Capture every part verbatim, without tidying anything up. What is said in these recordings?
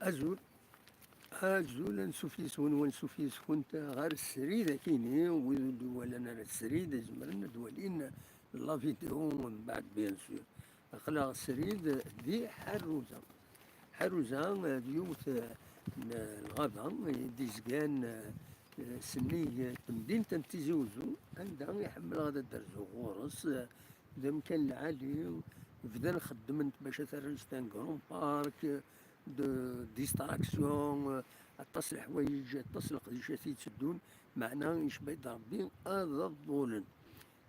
Azul, azul, ansuf yes-wen, wansuf yes-kunt ɣer srid akini, wid ur d-walan ara srid, zemren ad walin la vidéo mbeɛd, bien sûr. Aql-aɣ srid di Ḥerruza. Ḥerruza, eh, d yiwet, eh, n lɣaba i d-izgan, eh, sennig temdint n Tizi Uzzu, anda i ḥemmleɣ ad d-rzuɣ ɣur-s, eh, d amkan lɛali, bdan xeddmen-t bac ad t-rren c'est un grand parc de distraction, aṭas n leḥwayeǧ, aṭas n leqdicat i yetteddun, meɛna icba-d Rebbi ad ḍulen.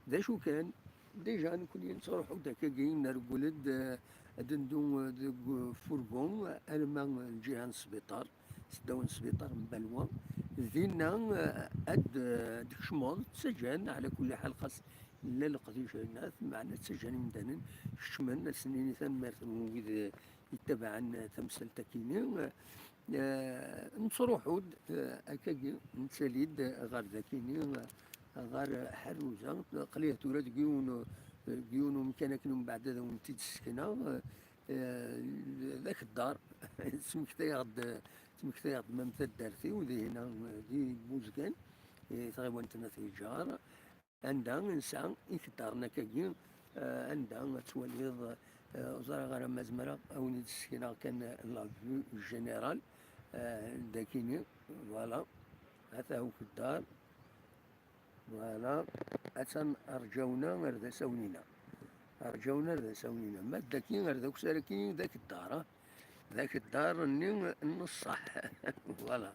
D acu kan, déjà nekkni nettruḥu-d akkagi, nergel-d, eh, ad neddu, eh, deg ufurgu, arma lǧiha n sbiṭar, seddaw n sbiṭar n Balwa. Dinna, eh, ad, eh, d-kecmeḍ, ttaǧǧan, ɛla kulli ḥal, xas llan leqdicat, meɛna ttaǧǧan imdanen, kecmen, ad sen-nini tanemmirt n wid, eh, yettabaɛen tamsalt-akini. Eh, nettruḥu-d, eh, akkagi, nettali-d ɣer dakini, eh, ɣer Ḥerruza. Aql-i tura deg yiwen, deg yiwen umkan akken umbeɛd ad awen-t-id-ssekneɣ. Eh, d akeddar. Ttmektayeɣ-d, ttmektayeɣ-d mam taddart-iw, di hina, di Buzgan, i tɣiwant n At Yeǧǧar. Anda nesɛa ikeddaren akkagi, eh, anda ad twaliḍ, eh, ur ẓriɣ ara ma zemreɣ a wen-id-ssekneɣ kan la vue générale, eh, dakini, voilà, ata ukeddar, voilà, atan rǧawna ar d asawnina, rǧawna ar d asawnina, ma d daki ar d aksar-agi d akeddar, ah. D akeddar-nni n ṣṣeḥ. Voilà.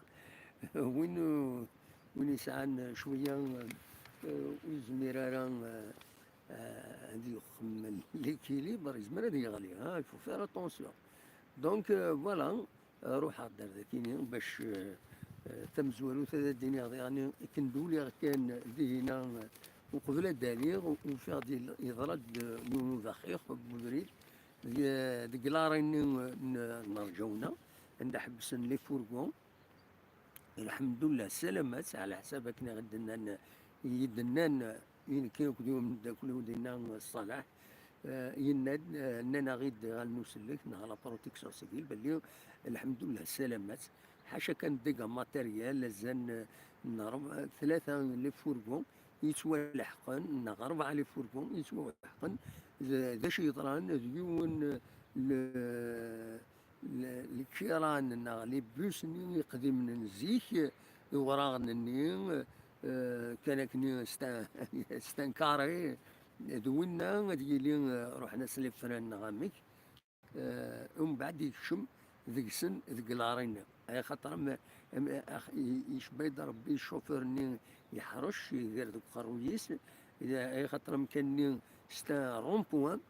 Win, win yesɛan cwiya, eh, ur yezmir ara, eh, eh, ad yuxem l'équilibre, yezmer ad yeɣli, ah, il faut faire attention. Donc, eh, voilà, ruḥeɣ-d ar dakini bac, eh, eh, tamezwarut ad d-iniɣ diɣen akken d-uliɣ kan dihina, eh, uqbel ad d-aliɣ, ufiɣ-d yel-, yeḍra-d, eh, yiwen ubaxix deg ubrid. Deg, deg larin-nni n, n Rǧawna, anda ḥebbsen les fourgons. Lḥemdullah, salamat, ɛla ḥsab akken i ɣ-d-nnan, i yi-d-nnan, i nekk akked umeddakel-iw dinna, Ṣṣaleḥ, eh, yenna-d, eh, nnan-aɣ-id ɣer usellek neɣ la protection civile belli, lḥemdullah, salamat, ḥaca kan dégâts matériels, azal n, n reb-, tlata les fourgons, yettwaleḥqen, neɣ rebɛa les fourgons yettwaleḥqen, d, d acu yeḍran, d yiwen le, le, lkiran neɣ les bus-nni iqdimen n zik, iwraɣen-nni, eh, kan akken c'est un, c'est un carré, d winna ad yili, eh, ruḥen-as les freins neɣ amek. Eh, umbeɛd yekcem deg-sen deg larin-nni. Ay xaṭer am, am, ax-, i-, icba-d Rebbi ccufur-nni yeḥrec, iger deg uqerruy-is, i-, ay xaṭer amkan-nni c'est un rond-point,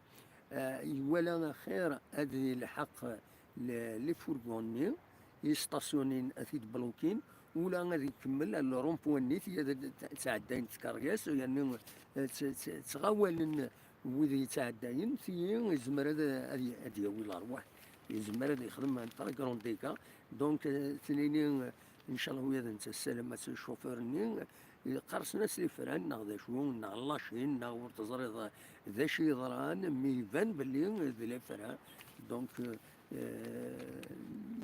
eh, iwala axir ad ilḥeq le-, les fourgons-nni, yestasyunin ad t-id-blokin, ula ad ikemmel ar le rond-point-nni, tiya d, d, ttɛeddayent tkeryas, yernu, eh, tt-, tt-, ttɣawalen wid yettɛeddayen, tiyi yezmer ad, ad, ad yawi lerwaḥ, yezmer ad yexdem un très grand dégât. Donc, eh, tlini, eh, ncallah wiyaḍ netta ssalamat ccufur-nni, eh, qqersen-as les freins, neɣ d acu, neɣ lacin, neɣ ur teẓriḍ d acu yeḍran, mi iban belli d les freins. Donc, eh,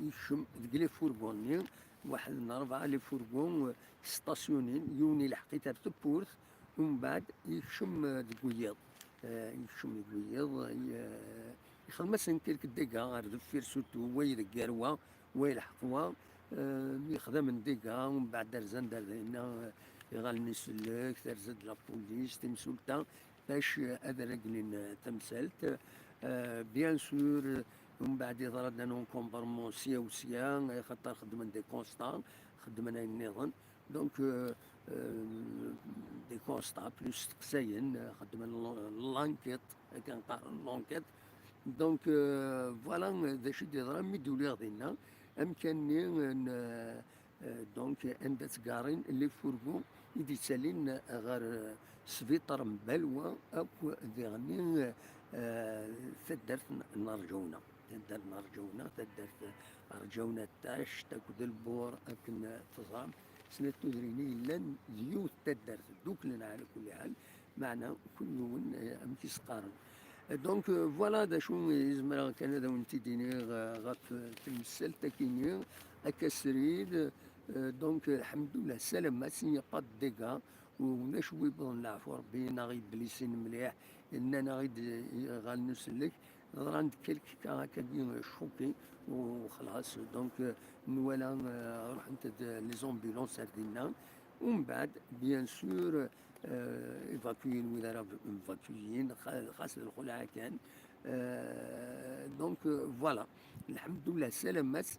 yekcem deg les fourgons-nni, waḥed n rebɛa les fourgons, eh, stasyunin, yiwen ilḥeq-it ar tewwurt, umbeɛd yekcem, eh, deg wiyiḍ. Eh, yekcem deg wiyiḍ, eh, yexdem-asen quelques dégâts ar deffir, surtout way deg Garwa, way lḥeq wa, eh, yexdamen dégâts, umbeɛd rzan-d ar dinna, eh, iɣallen isellek, terza-d la police, timsulta, bac, eh, ad reglen, eh, tamsalt. Eh, bien sûr, eh, umbeɛd yeḍra-d un encombrement sya u sya, eh, xaṭer xeddmen des constats, xeddmen ayen nniḍen. Donc, euh, euh, des constats, plus steqsayen, euh, xeddmen l-, l'enquête, akken qqaren l'enquête. Donc, euh, voilà, d acu i d-yeḍran mi d-uliɣ dinna. Amkan-nni n, euh, euh, donc, anda ttgarin les fourgons i d-yettalin ɣer, euh, sbiṭar n Balwa akk diɣen, euh, taddart n, n Rǧawna. Taddart n Rǧawna, taddart Rǧawna Tact akked Lbur, akken teẓram, snat tudrin i yellan d yiwet taddart, dduklen ɛla kulli ḥal, meɛna kul yiwen, eh, amek i s-qqaren. Donc, euh, voilà d acu i zemreɣ kan ad awen-t-id-iniɣ, euh, ɣef temsalt-agi-nni, akka srid. Euh, donc, euh, lḥemdullah, salamat, il n'y a pas de dégâts, ulac wi wwḍen leɛfu Rebbi, neɣ iblisin mliḥ, nnan-aɣ-id, euh, iɣallen usellek, ḍran-d quelques cas akkagi, euh, choqués, u xlaṣ. Donc, euh, nwala, euh, ruḥent-d les ambulances ar dinna. Umbeɛd, bien sûr, euh, évacuer wid ara évacuer, xa-, xas d lxelɛa kan. Euh, donc, euh, voilà. Lḥemdullah, salamat,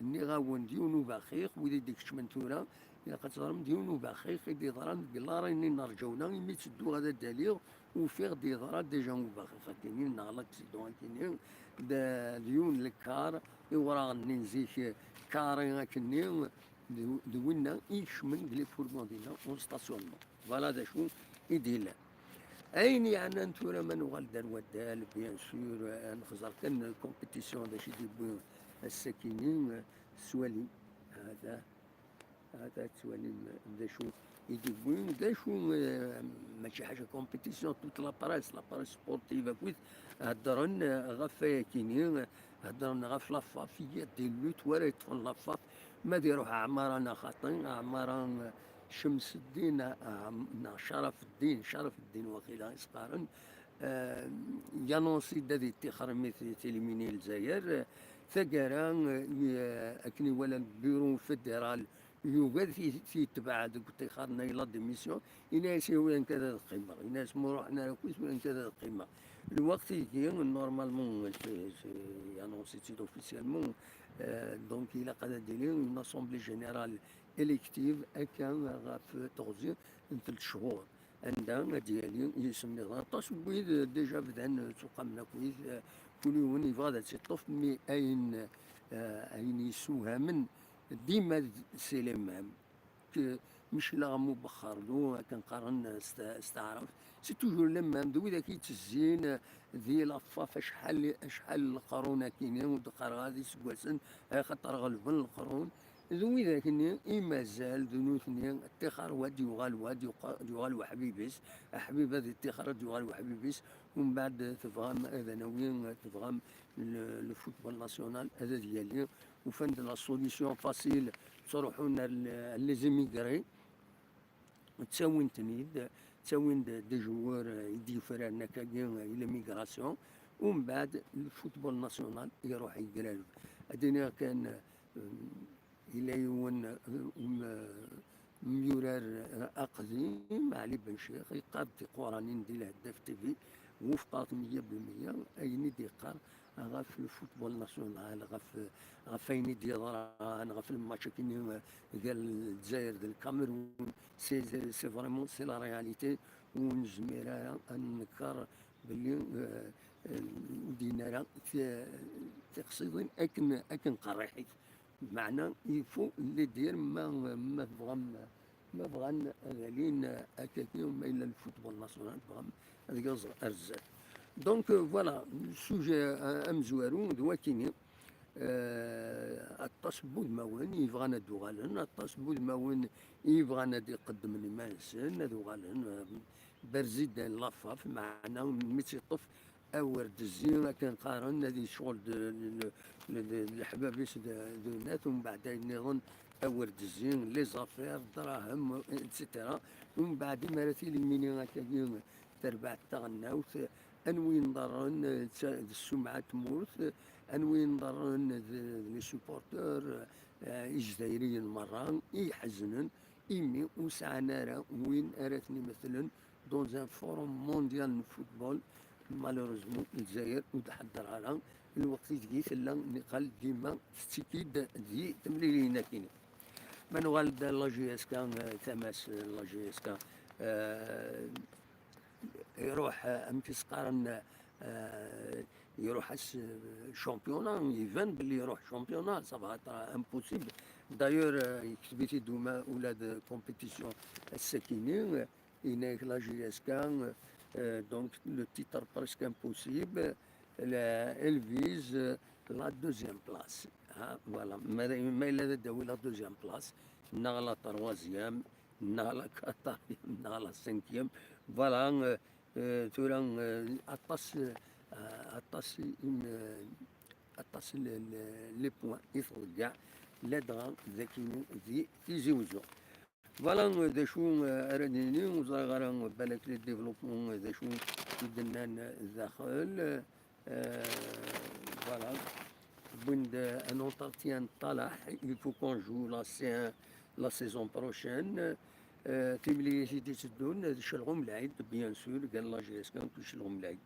nniɣ-awen d yiwen ubaxix, wid i d-ikeččmen tura, ilaq ad teẓrem d yiwen ubaxix i d-yeḍran deg laray-nni n Rǧawna, imi ttedduɣ ad d-aliɣ, ufiɣ-d yeḍra déjà ubaxix akkenni, neɣ l'accident akkenni, d, d yiwen lekar, iwraɣen-nni n zik, carré akkenni, d, d winna i ikecmen deg les fourgons dinna, en stationnement. Voilà d acu i d-yellan. Ayen yeɛnan tura ma nuɣal-d ar waddal, bien sûr, eh, nexẓer kan compétition d acu i d-yewwi ass-akini, eh, tettwalim. Hada, hada tettwalim d acu i d-yewwi, d acu, eh, mačči ḥaca compétition, toute la presse, la presse sportive akkit, heddren, eh, ɣef wayakini, eh, heddren ɣef la FAF, il y a des luttes, wara yeṭṭfen la FAF, ma ad iruḥ Ɛmara neɣ xaṭi, Ɛmara, eh, Cemseddin, eh, neɣ Carafeddin, Carafeddin waqila i s-qqaren, eh, yanonsi-d ad iṭṭixer mi t-, t-éliminer Lezzayer. Eh, taggara, eh, akken iwala le bureau fédéral, yugi ad t-, t-yetbeɛ deg uṭixer-nni, la démission, yenna-yas, "Wi nekk ad qqimeɣ." Yenna-yas, "Ma ruḥen ara akkit, wi nekk ad qqimeɣ." Lweqt-agi, normalement, c'est, c'est annoncé-tt-id officiellement, eh, donc ilaq ad d-tili une assemblée générale élective, akka ɣef teɣzi n telt cchur, anda ad d-yali yisem-nniḍen. Aṭas n wid déjà bdan ttuqamen akkit, eh, kul yiwen yebɣa ad tt-iṭṭef, mi ayen, eh, ayen yessewhamen dima d, c'est les mêmes. K-, mecleɣ am ubexxerdu, akken qqaren s ta-, s taɛrabt. C'est toujours les mêmes, d widak i yettezzin di la FAF acḥal, acḥal n leqrun akkin, ur d-qqareɣ ara d iseggasen, axaṭer ɣelben leqrun. D widak-nni i mazal d nutni, ṭṭixer wa d-yuɣal, wa d-yuqa-, d-yuɣal weḥbib-is, aḥbib ad iṭṭixer ad d-yuɣal weḥbib-is, umbeɛd tebɣam ad nawi, tebɣam le, le football national ad, ad yali, ufan-d la solution facile, ttruḥun ar le, les émigrés, ttawin-ten-id, ttawin-d des joueurs, eh, i d-yufraren akkagi, eh, i l'immigration, umbeɛd le football national iruḥ yegrar. Ad iniɣ kan, eh, yella yiwen, eh, um, eh, myurar, eh, aqdim, Ɛli Ben Ccix, yeqqar-d tiquranin di Lheddaf T V, wufqeɣ-t meyya bil meyya, ayen i d-yeqqar ɣef le football national, ɣef, ɣef ayen i d-yeḍran, ɣef lmatch akkenni, eh, gar Lezzayer d Lkamerun. C'est, c'est, c'est vraiment, c'est la réalité, ur nezmir ara ad nenker belli, eh, eh, ur d-yenni ara ti-, tiqsiḍin akken, akken qerriḥit. Meɛna, il faut les dire, ma, ma tebɣam, ma bɣan ad alin akkagi, ma yella le football national, tebɣam ad yaẓ ar zdat. Donc, euh, voilà, sujet, euh, amezwaru d wakini. Euh, aṭas n wudmawen yebɣan ad d-uɣalen, aṭas n wudmawen yebɣan ad iqeddmen iman-nsen, ad uɣalen, euh, berziden la FAF, meɛna mi tt-iṭṭef awer d-zzi akken qqaren, ad yecɣel d, d, d, d, d leḥbab-is d, d unat, umbeɛd ayen nniḍen awer d-zzi, les affaires, ddrahem, et cetera. Umbeɛd imi ara tilimini akkagi terbaɛt taɣelnawt, anwi yenḍerren, eh, d ta-, d ssumɛa n tmurt, anwi yenḍerren d, d les supporteurs, eh, izzayriyen merra i iḥeznen, imi ur sɛan ara win ara ten-imetlen dans un forum mondial n football. Malheureusement, Lezzayer ur d-ḥedder ara. Lweqt ideg i tella, niqal dima tettekki-d di temliliyin akkin. Ma nuɣal-d la J S K, eh, tama-s, eh, la J S K, eh, iruḥ, eh, amek i s-qqaren, eh, iruḥ-as, eh, championnat, iban belli iruḥ championnat, ça va être impossible. D'ailleurs, eh, yekteb-it-id uma-, ula d compétition ass-akini, eh, yenna-yak la J S K, eh, donc le titre presque impossible, la, elle vise, eh, la deuxième place. Ah, voilà. Ma, ma yella ad d-tawi la deuxième place, neɣ la troisième, neɣ la quatrième, neɣ la cinquième. Voilà, euh, Eh, tura, eh, aṭas, eh, aṭas in, eh, aṭas n, n, les points i tḍeyyeɛ, ladɣa d akini di Tizi Wezzu. Voilà, eh, d acu, eh, ara d-nini, ur ẓriɣ ara, eh, balak le développement, eh, d acu i d-nnan, eh, daxel, eh, voilà. Wwin-d, eh, un entretien n ṭalaḥ, il faut qu'on joue la sa-, la saison prochaine. Eh, timlilit i d-itteddun, eh, d Celɣum Lɛid, bien sûr, gar la J S K akked Celɣum Lɛid.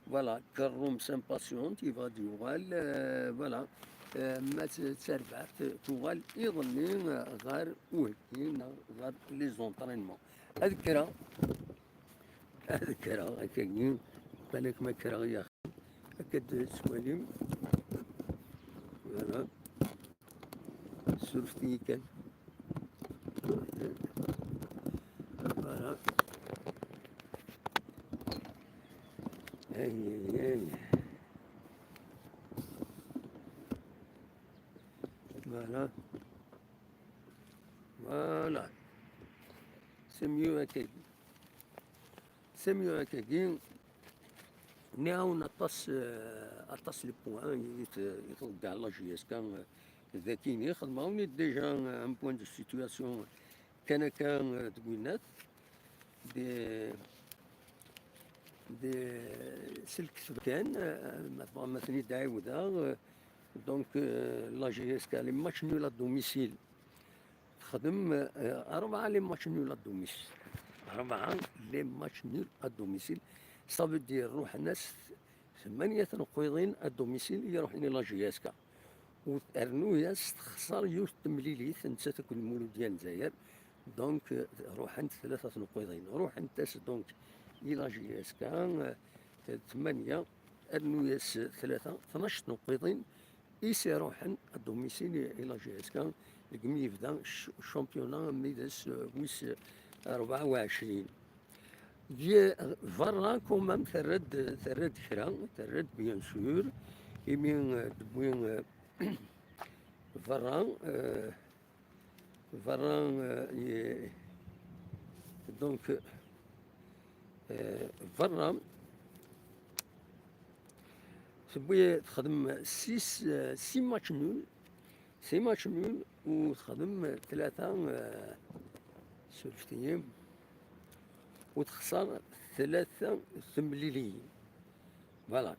Voilà, Kerrum s'impatiente, yebɣa ad d-yuɣal, eh, voilà. Eh, ma d, d tarbaɛt, tuɣal iḍelli, eh, ɣer uheggi neɣ ɣer les entraînements. Ad kkreɣ, ad kkreɣ, akkagi, balak ma kkreɣ i axxam, akka d-tettwalim. Voilà. Surfet-iyi kan. Voilà. Aïe, aïe, aïe. Voilà. Voilà. C'est mieux akkagi. C'est mieux akkagi. Nniɣ-awen aṭas, eh, aṭas les points i t-, i tḍeyyeɛ la J S K, eh, dagini. Xedmeɣ-awen-id déjà, eh, un point de situation kan akka, eh, deg winnat. De, de, s lketb kan, eh, ma tebɣam ad ten-id-ɛiwdeɣ, eh, donc, eh, la J S K, les matchs nuls à domicile. Texdem, eh, rebɛa les matchs nuls à domicile. Rebɛa les matchs nuls à domicile. Ça veut dire ruḥen-as tmanya tneqqiḍin à domicile i iruḥen i la J S K. U rnu-yas texṣer yiwet n temlilit, nettat akked Muludya n Lezzayer. Donc, eh, ruḥent tlata tneqqiḍin. Ruḥent-as donc i la J S K, eh, tmanya, rnu-yas tlata, tnac tneqqiḍin, i s-iruḥen à domicile i la J S K deg mi yebda ch-, championnat, mi d ass, eh, wis rebɛa u ɛecrin. Di berra, quand même, terra-d, terra-d kra, terra-d, bien sûr, imi, eh, tewwi, eh, berra, eh, berra, eh, i-, donc, eh, berra, tewwi, texdem six, eh, six matchs nuls, six matchs nuls, u texdem tlata, eh, surfet-iyi, u texṣer tlata temliliyin. Voilà.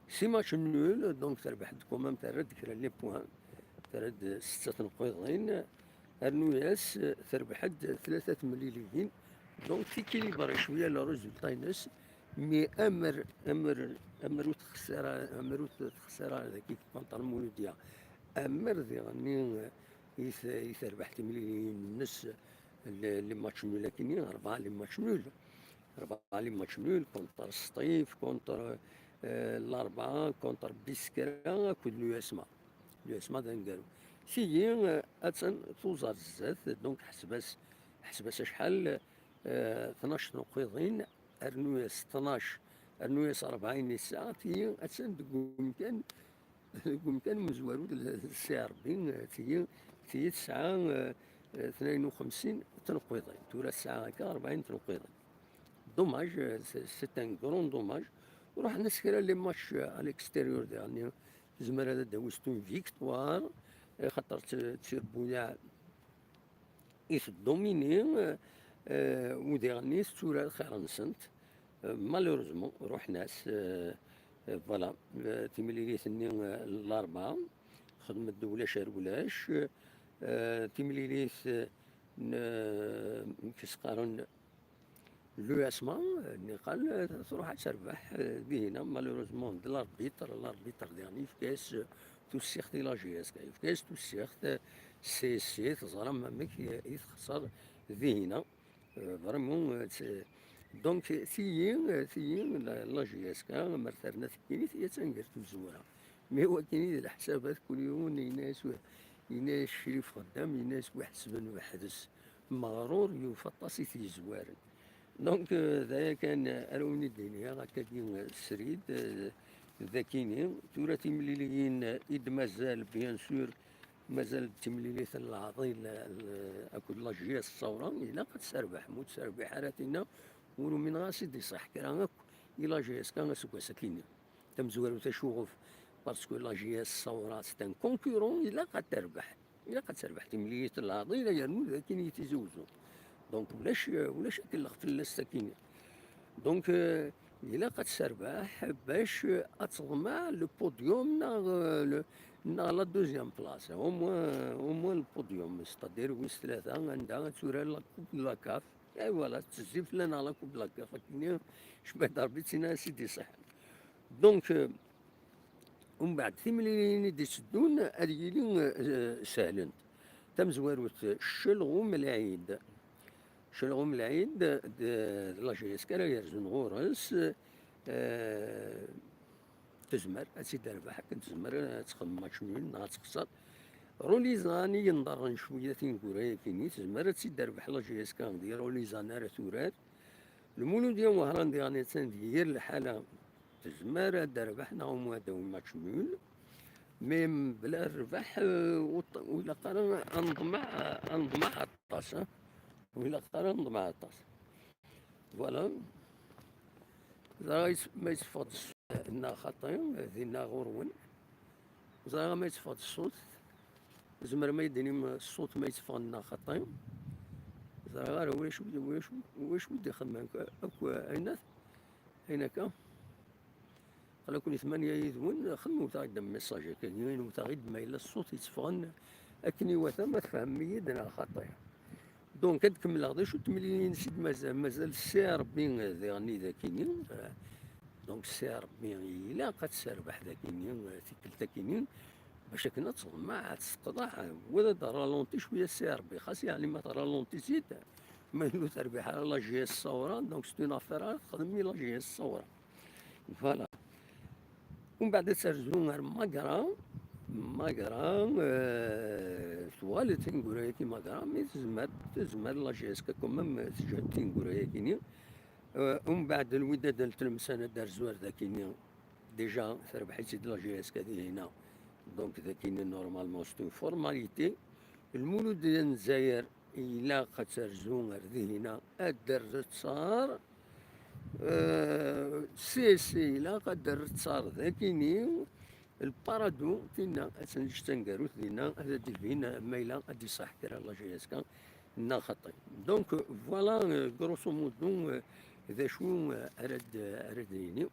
Six matchs nuls, donc terbeḥ-d quand même, terra-d kra les points, terra-d setta tneqqiḍin, rnu-yas, terbeḥ-d tlata temliliyin, donc tikilibri cwiya le résultat-ines, mais amer, amer, amer ur texsir ara, amer ur texsir ara dagi contre Muludya, amer diɣenni i t-, i terbeḥ timliliyin-nnes, les, les matchs nuls akini, rebɛa les matchs nuls. Rebɛa les matchs nuls contre Sṭif, contre, euh, Larbɛa, contre Biskra, akked l'U S M A. L'U S M A d aneggaru. Tigi, euh, attan tuẓar zdat, donc ḥseb-as, ḥseb-as acḥal, euh, tnac tneqqiḍin, rnu-yas tnac, rnu-yas rebɛin i tesɛa, tigi attan deg umkan deg umkan umezwaru d, d Si Ṛebbi, eh, tigi, tigi tesɛa, eh, eh, tnayen u xemsin tneqqiḍin. Tura tesɛa akka rebɛin tneqqiḍin. Dommage, eh, c'est, c'est un grand dommage. Ruḥen-as kra les matchs, eh, à l'extérieur diɣenni, tezmer ad d-tawi s une victoire, eh, xaṭer t-, ttirbuyaɛ i tdomini, eh, u diɣenni tetturar xir-nsent. Eh, malheureusement, ruḥen-as, eh, eh, voilà, eh, timlilit-nni, eh, n Larebɛa, xedmen-d ulac ar ulac, eh, timlilit, eh, n, eh, amek i s-qqaren, l'U S M A, eh, niqal, eh, truḥ ad terbeḥ, eh, dihina, malheureusement, d l'arbitre, l'arbitre diɣen yefka-yas, eh, tussiɣt i la J S K, yefka-yas tussiɣt, eh, C S C, teẓram amek i, i texṣer dihina. Euh, vraiment, euh, c'est, donc, tigi, euh, tigi, la, la J S K, mer terna tekkinit, attan gar tmezwura. Mais wakken i d leḥsabat, kul yiwen yenna-yas, yenna-yas Crif Xeddam, yenna-yas wi ḥesben weḥd-s. Meɣrur yufa aṭas i t-yezwaren. Donc, euh, d aya kan, euh, ara wen-id-iniɣ, akkagi, euh, srid, euh, d akini, tura timliliyin, euh, i d-mazal, bien sûr, mazal d timlilit n leɛḍil, l-, akked la J S Ṣawra, ilaq ad terbeḥ, ma ur terbiḥ ara tinna, ur umineɣ ara s-id-iṣaḥ kra akk i la J S K aseggas akkin. Tamezwarut acuɣef, parce que la J S Saoura c'est un concurrent, ilaq ad terbeḥ. Ilaq ad terbeḥ timlilit n Lɛaḍila yernu d akin i Tizi Uzzu. Donc ulac, ulac akellex fell-as sakkin. Donc, euh, ilaq ad terbeḥ bac ad teḍmeɛ le podium neɣ, euh, le, neɣ la deuxième place. Au moins, au moins le podium, c'est-à-dire wis tlata anda ad turar la coupe de la CAF. Et voilà, tettezzi fell-aneɣ la coupe de la CAF. Akken, cebbaḥ d Rebbi, d tin ara s-id-iṣaḥen. Donc, euh, umbeɛd timlilin i d-itteddun ad yili, euh, sehlent. Tamezwarut, Celɣum Lɛid. Celɣum Lɛid d, d la J S K ara yerzun ɣur-s, euh, tezmer ad tt-id-terbeḥ, akken tezmer ad texdem match nul neɣ ad texser. Rolizan i yenḍerren cwiya tineggura-agi-nni, tezmer ad tt-id-terbeḥ la J S K di Rolizan ara turar. Lmuludya Wehran diɣen attan di yir lḥala, tezmer ad d-terbeḥ neɣ umu ad d-tawi match nul. Mais mebla rrbeḥ, euh, ur t-, ur ilaq ara ad neḍmeɛ, ad neḍmeɛ aṭas, hein. Ur ilaq ara ad neḍmeɛ aṭas. Voilà. Ẓriɣ is-, ma yetteffeɣ-d ṣṣut neɣ xaṭi, dinna ɣur-wen. Ẓriɣ ma yetteffeɣ-d ṣṣut. Tzemrem ad yi-d-tinim ṣṣut ma yetteffeɣ neɣ xaṭi. Ẓriɣ ara ulac, ulac, ulac wi d-ixedmen akk ayen at-, ayen akka. Aql-aken i tmanya yid-wen, xedmewt-aɣ-d message akka, ini-awent-aɣ-d ma yella ṣṣut yetteffɣen akken iwata, ma tfehmem-iyi-d neɣ xaṭi. Donc, ad kemmleɣ d acu n temlilin i d-mazal, mazal C R B diɣen i d akini. Donc, C R B ilaq ad terbeḥ d akini, tikkelt akini, bac akken ad teḍmeɛ, ad teqḍeɛ, wa ad ralenti cwiya C R B, xas yeɛni ma tralenti-tt-id, ma ur terbiḥ ara la J S Saoura, donc c'est une affaire ara texdem i la J S Saoura. Voilà. Umbeɛd ad terzu ar Magra. Magra, euh, tuɣal-d tineggura-agi Magra, mais tezmer, tezmer la J S K quand même teǧhed tineggura-agi-nni. Euh, umbeɛd Lwidad n Tlemsan ad d-terzu ar dakini. Déjà, terbeḥ-itt-id la J S K dihina. Donc, dakini, normalement, c'est une formalité. Lmulud n Lezzayer, ilaq ad terzu ar dihina, ad d-terrettar. Euh, C S C, ilaq ad d-terrettar dakini. Lparadu, tinna, ad tenǧ taneggarut dinna, ad d-ibin ma yella ad d-iṣaḥ kra la J S K neɣ xaṭi. Donc, voilà, euh, grosso modo, euh, d acu, euh, ara d-, ara d-nini.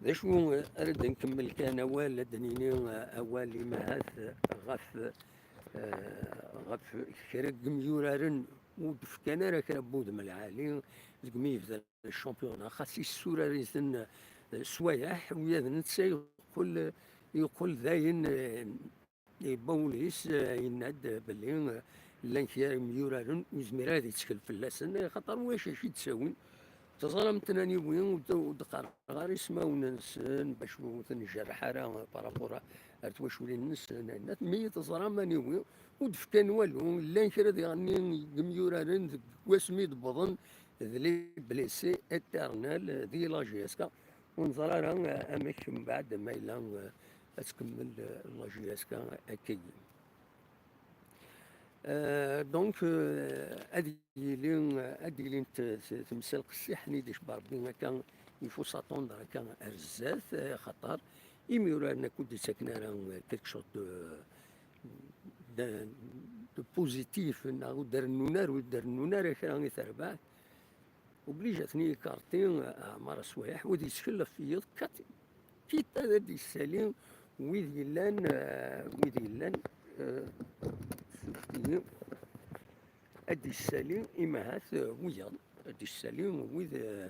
D acu, euh, ara d-nkemmel kan awal, ad d-nini, euh, awal imahat, euh, ɣef, euh, ɣef kra n yimyuraren ur d-fkan ara kra n wudem lɛali deg mi yebda le championnat, xas issurar-iten, euh, swayeḥ, ula d netta yeqqel, yeqqel dayen, euh, yewwa wul-is, euh, yenna-d belli, euh, llan kra n yimyuraren ur yezmir ara ad yettkel fell-asen, axaṭer ulac acu i d-ttawin. Teẓram tnaniwin, ur d-, ur d-qqareɣ ara ismawen-nsen, bac ur ten-njerreḥ ara par rapport ar twaculin-nsen, ayen at-, mi teẓram aniwi, ur d-fkan walu, llan kra diɣen n yimyuraren deg wasmi d-wwḍen d les blessés éternels di la J S K, ur neẓri ara amek mbeɛd ma yella, eh, ad tkemmel, eh, la J S K akkagi. Euh, donc, euh, ad yili, ad ilint t-, temsal qessiḥen i d-icebba Rebbi akka, il faut s'attendre akka ar zdat, eh, xaṭer imyuraren akk ur d-ittaken ara, eh, quelque chose de, de, de positif, neɣ ur d-rennun ara, ur d-rennun ara kra i terbaɛt. Obligé ad ten-yekarti, eh, ɛmar aswayeḥ, u ad yettkel ɣef wiyaḍ, kat-, quitte ad d-yessali wid yellan, eh, wid yellan, eh, ad d-yessali imahat, eh, wiyaḍ, ad d-yessali wid, eh,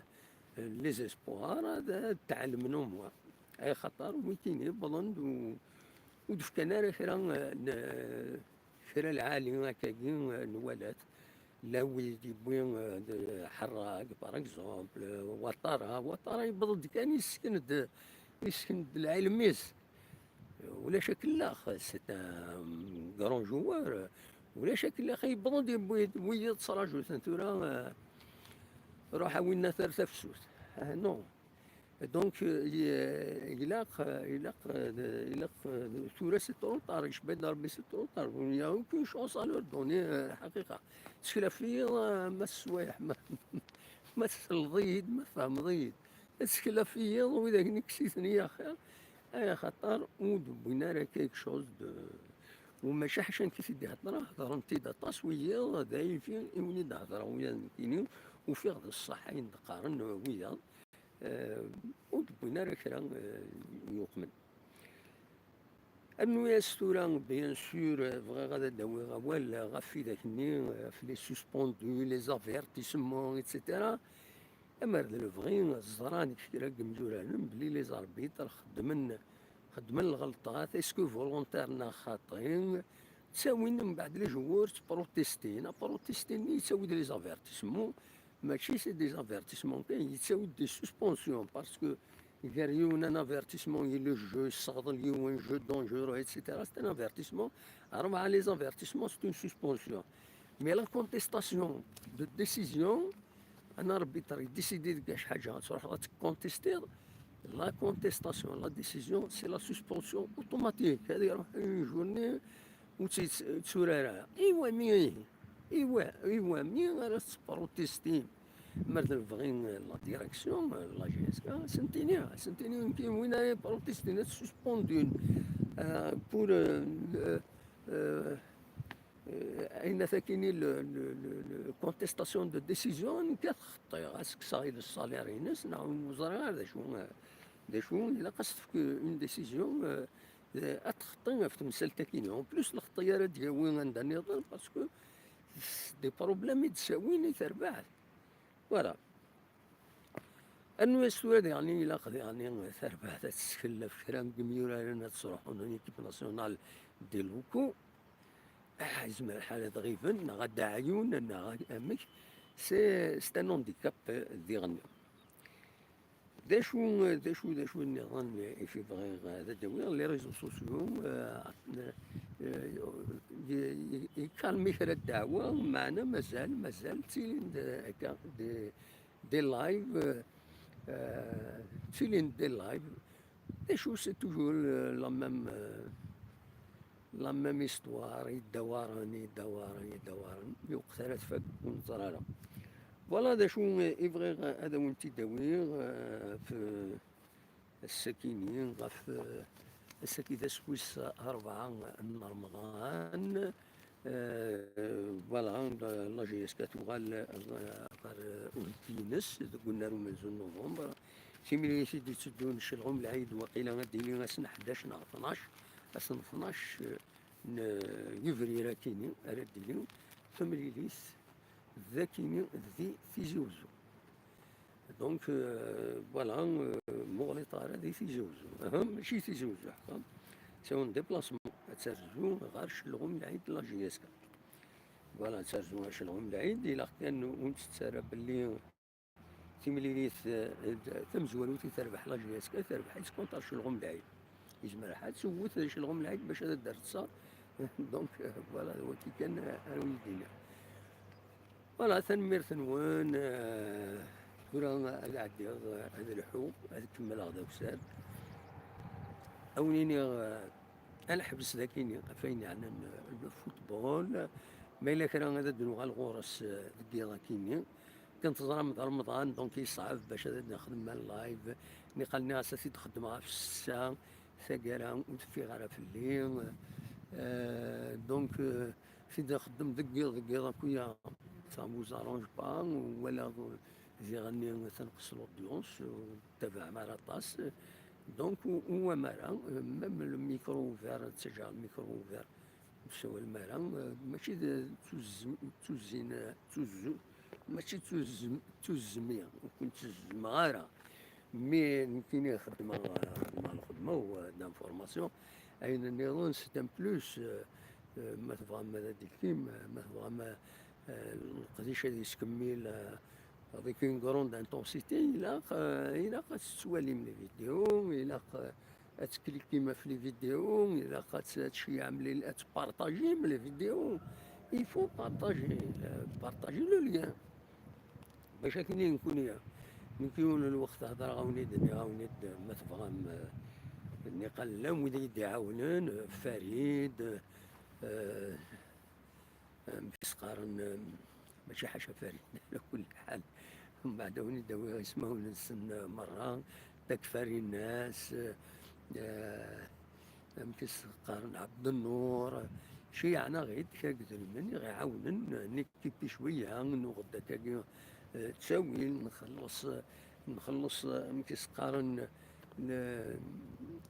les espoirs, ad, ad tɛelmen au moins. Ay xaṭer wikini wwḍen-d u-, ur d-fkan ara kra, eh, n, kra lɛali akkagi, eh, n walat. La wid yewwi, eh, d, Ḥerrag, par exemple, eh, Ouattara. Ouattara yewweḍ-d kan yessken-d, yessken-d lɛilm-is. Ulac akellax, c'est un grand joueur. Ulac akellax yewweḍ-d yewwi-, yewwi-d ttṛaǧu-ten tura, eh, ruḥ a winna ar tafsut. Ah, non. Donc, euh, il-, ilaq, euh, ilaq, euh, ilaq, euh, tura c'est trop tard, icebba-d Rebbi c'est trop tard. Il n'y a aucune chance à leur donner, euh, lḥaqiqa. Ttekla fell-i, euh, ma s-, swayeḥ, ma, Ma tesleḍ-iyi-d, ma tfehmeḍ-iyi-d, ad tseklaf-iyi widak nekk s-iten-iyi axir, ay axaṭer ur d-wwin ara quelque chose de, u mačči ḥaca nekk i t-id-iheddreɣ, heddren-t-id aṭas wiyiḍ, d ayfi i wen-id-heddreɣ wiyaḍ nekkini, ufiɣ d ṣṣeḥ ayen d-qqaren wiyaḍ, eh, ur d-wwin ara kra, eh, yuqmen. Rnu-yas tura, bien sûr, bɣiɣ ad d-awiɣ awal ɣef widak-nni, ɣef les suspendus, les avertissements, et cetera. Amer d lebɣi, ẓran kra n yimyuraren belli les arbitres xeddmen, xeddmen lɣelṭat, est-ce que volontaire neɣ xaṭi, ttawin mbeɛd les joueurs ttprotestin, aprotestin-nni yettawi-d les avertissements, mačči c'est des avertissements kan, yettawi-d des suspensions, parce que gar yiwen un avertissement i le jeu, yesseɣḍel yiwen, jeu dangereux, et cetera, c'est un avertissement. Rebɛa les avertissements, c'est une suspension. Mais la contestation de décision, un arbitre i décide deg ḥaǧa, tṛuḥeḍ ad tcontestiḍ, la contestation, la décision, c'est la suspension automatique. Ad iruḥ un jour-nni ur tt-yetturar ara. Iwami, iwa, iwami ara tettprotestim? Mer d lebɣi n la direction, la G S K, sentini, sentini, nekki win ara yeprotestin, ad suspendun, euh, pour, euh, le, euh, euh, ayen takini le, le, le, le contestation de décision, nekki ad xeṭṭiɣ, ad s-kkseɣ i le salaire-ines, neɣ ur ẓriɣ ara d acu, euh, d acu, ilaq ad s-tefk une décision, euh, euh, ad txeṭṭi ɣef temsalt-akini. En plus, lxeṭṭa ara d-yawi anda nniḍen, parce que des problèmes i d-ssawin i terbaɛt. Voilà. Rnu-yas tura diɣen ilaq diɣen tarbaɛt ad tettkel ɣef kra n yimyuraren ad sruḥun une équipe nationale des locaux. Ah, yezmer lḥal ad ɣiben, neɣ ad d-ɛyun, neɣ amek. C'est, c'est un handicap, euh, diɣen. D acu, d acu, d acu nniḍen i fi bɣiɣ ad d-awiɣ, les réseaux sociaux, euh, euh, y-, y-, yekkalmi kra ddeɛwa, meɛna mazal, mazal ttilin-d akka des, des lives, euh, ttilin-d des lives. D acu, c'est toujours, euh, la même, euh, la même histoire, yeddawaren, yeddawaren, yeddawaren, yuqet ara tfak, ur neẓri ara. Voilà d acu i bɣiɣ ad awen-t-id-awiɣ, euh, f-, ass-akini, ɣef, euh, ass-agi d ass wis rebɛa n Remḍan. Euh, voilà, la, la G S K tuɣal, euh, ɣer, euh, uheggi-ines deg unnar umenzu n November. Timlilit i d-itteddun Celɣum Lɛid, waqila ad d-tili ass n ḥdac neɣ tnac, ass n tnac, euh, n yebrir akini ara d-tili temlilit d akini di Tizi Uzzu. Donc, euh, voilà, euh, muɣlit ara di Tizi Uzzu. Aha, mačči Tizi Uzzu, ḥqa. C'est un déplacement. Ad terzu ɣer Celɣum Lɛid la G S K. Voilà, ad terzu ɣer Celɣum Lɛid, ilaq kan ur nettett ara belli timlilit, eh, tamezwarut i terbeḥ la G S K, terbeḥ-itt contre Celɣum Lɛid. Yezmer ḥa ad tewwet Celɣum Lɛid bac ad d-terr ttṣa. Donc, eh, voilà, d wagi kan, eh, ara wen-d-iniɣ. Voilà, tanemmirt-nwen, eh, tura ad ɛeddiɣ, eh, ad lḥuɣ, ad kemmleɣ d awsar. Ad wen-iniɣ, eh, ad neḥbes dakini ɣef ayen yeɛnan, eh, le football. Ma yella kra ad d-nuɣal ɣur-s, eh, deg yiḍ akini. Kan teẓram d Remḍan, donc yesɛeb bac ad nexdem live. Niqal nniɣ-as ad t-id-xeddmeɣ ɣef ssetta, taggara ur teffiɣ ara fell-i. Euh, donc, euh, t-id-xeddem deg yiḍ, deg yiḍ akk-ya, ça vous arrange pas, walaɣ diɣen-nni tenqes l'audience, ur tabaɛem ara aṭas. Donc, u-, uwam ara, euh, même le micro ouvert, ttaǧǧaɣ le micro ouvert, ur tessawalem ara, eh, mačči d tuzzem-, tuzzin-, tuzzu-, mačči d tuzzem-, tuzzmi, ur ken-ttuzzmeɣ ara. Mi nekkini xeddmeɣ, xeddmeɣ lxedma-w, eh, d'information, ayen nniḍen, c'est un plus, eh, eh, ma tebɣam ad d-ikkim, eh, ma tebɣam, eh, leqdic ad yeskemmil, eh, avec une grande intensité, ilaq, eh, ilaq ad tettwalim les vidéos, ilaq, eh, ad tklikim ɣef les vidéos, ilaq ad t-, ad tceyyɛem les, ad tpartajim les vidéos. Il faut partager, euh, partager le lien. Bac akken i nekkuni, nekk yiwen n lweqt hedreɣ-awen-id, nniɣ-awen-id, ma tebɣam, euh, niqal llan wid i yi-d-iɛawnen, euh, Farid, euh, amek i s-qqaren, euh, mačči ḥaca Farid, ala kulli ḥal. Mbeɛd a wen-id-awiɣ ismawen-nsen merra, Dda Kfarinas, eh, amek i s-qqaren, Ɛebdennur, ceyyeɛen-aɣ-id kra n yidrimen i ɣ-iɛawnen, eh, nekkipi cwiya, nuɣ-d akkagi, eh, ttawil, nxelleṣ, nxelleṣ, eh, amek i s-qqaren, le,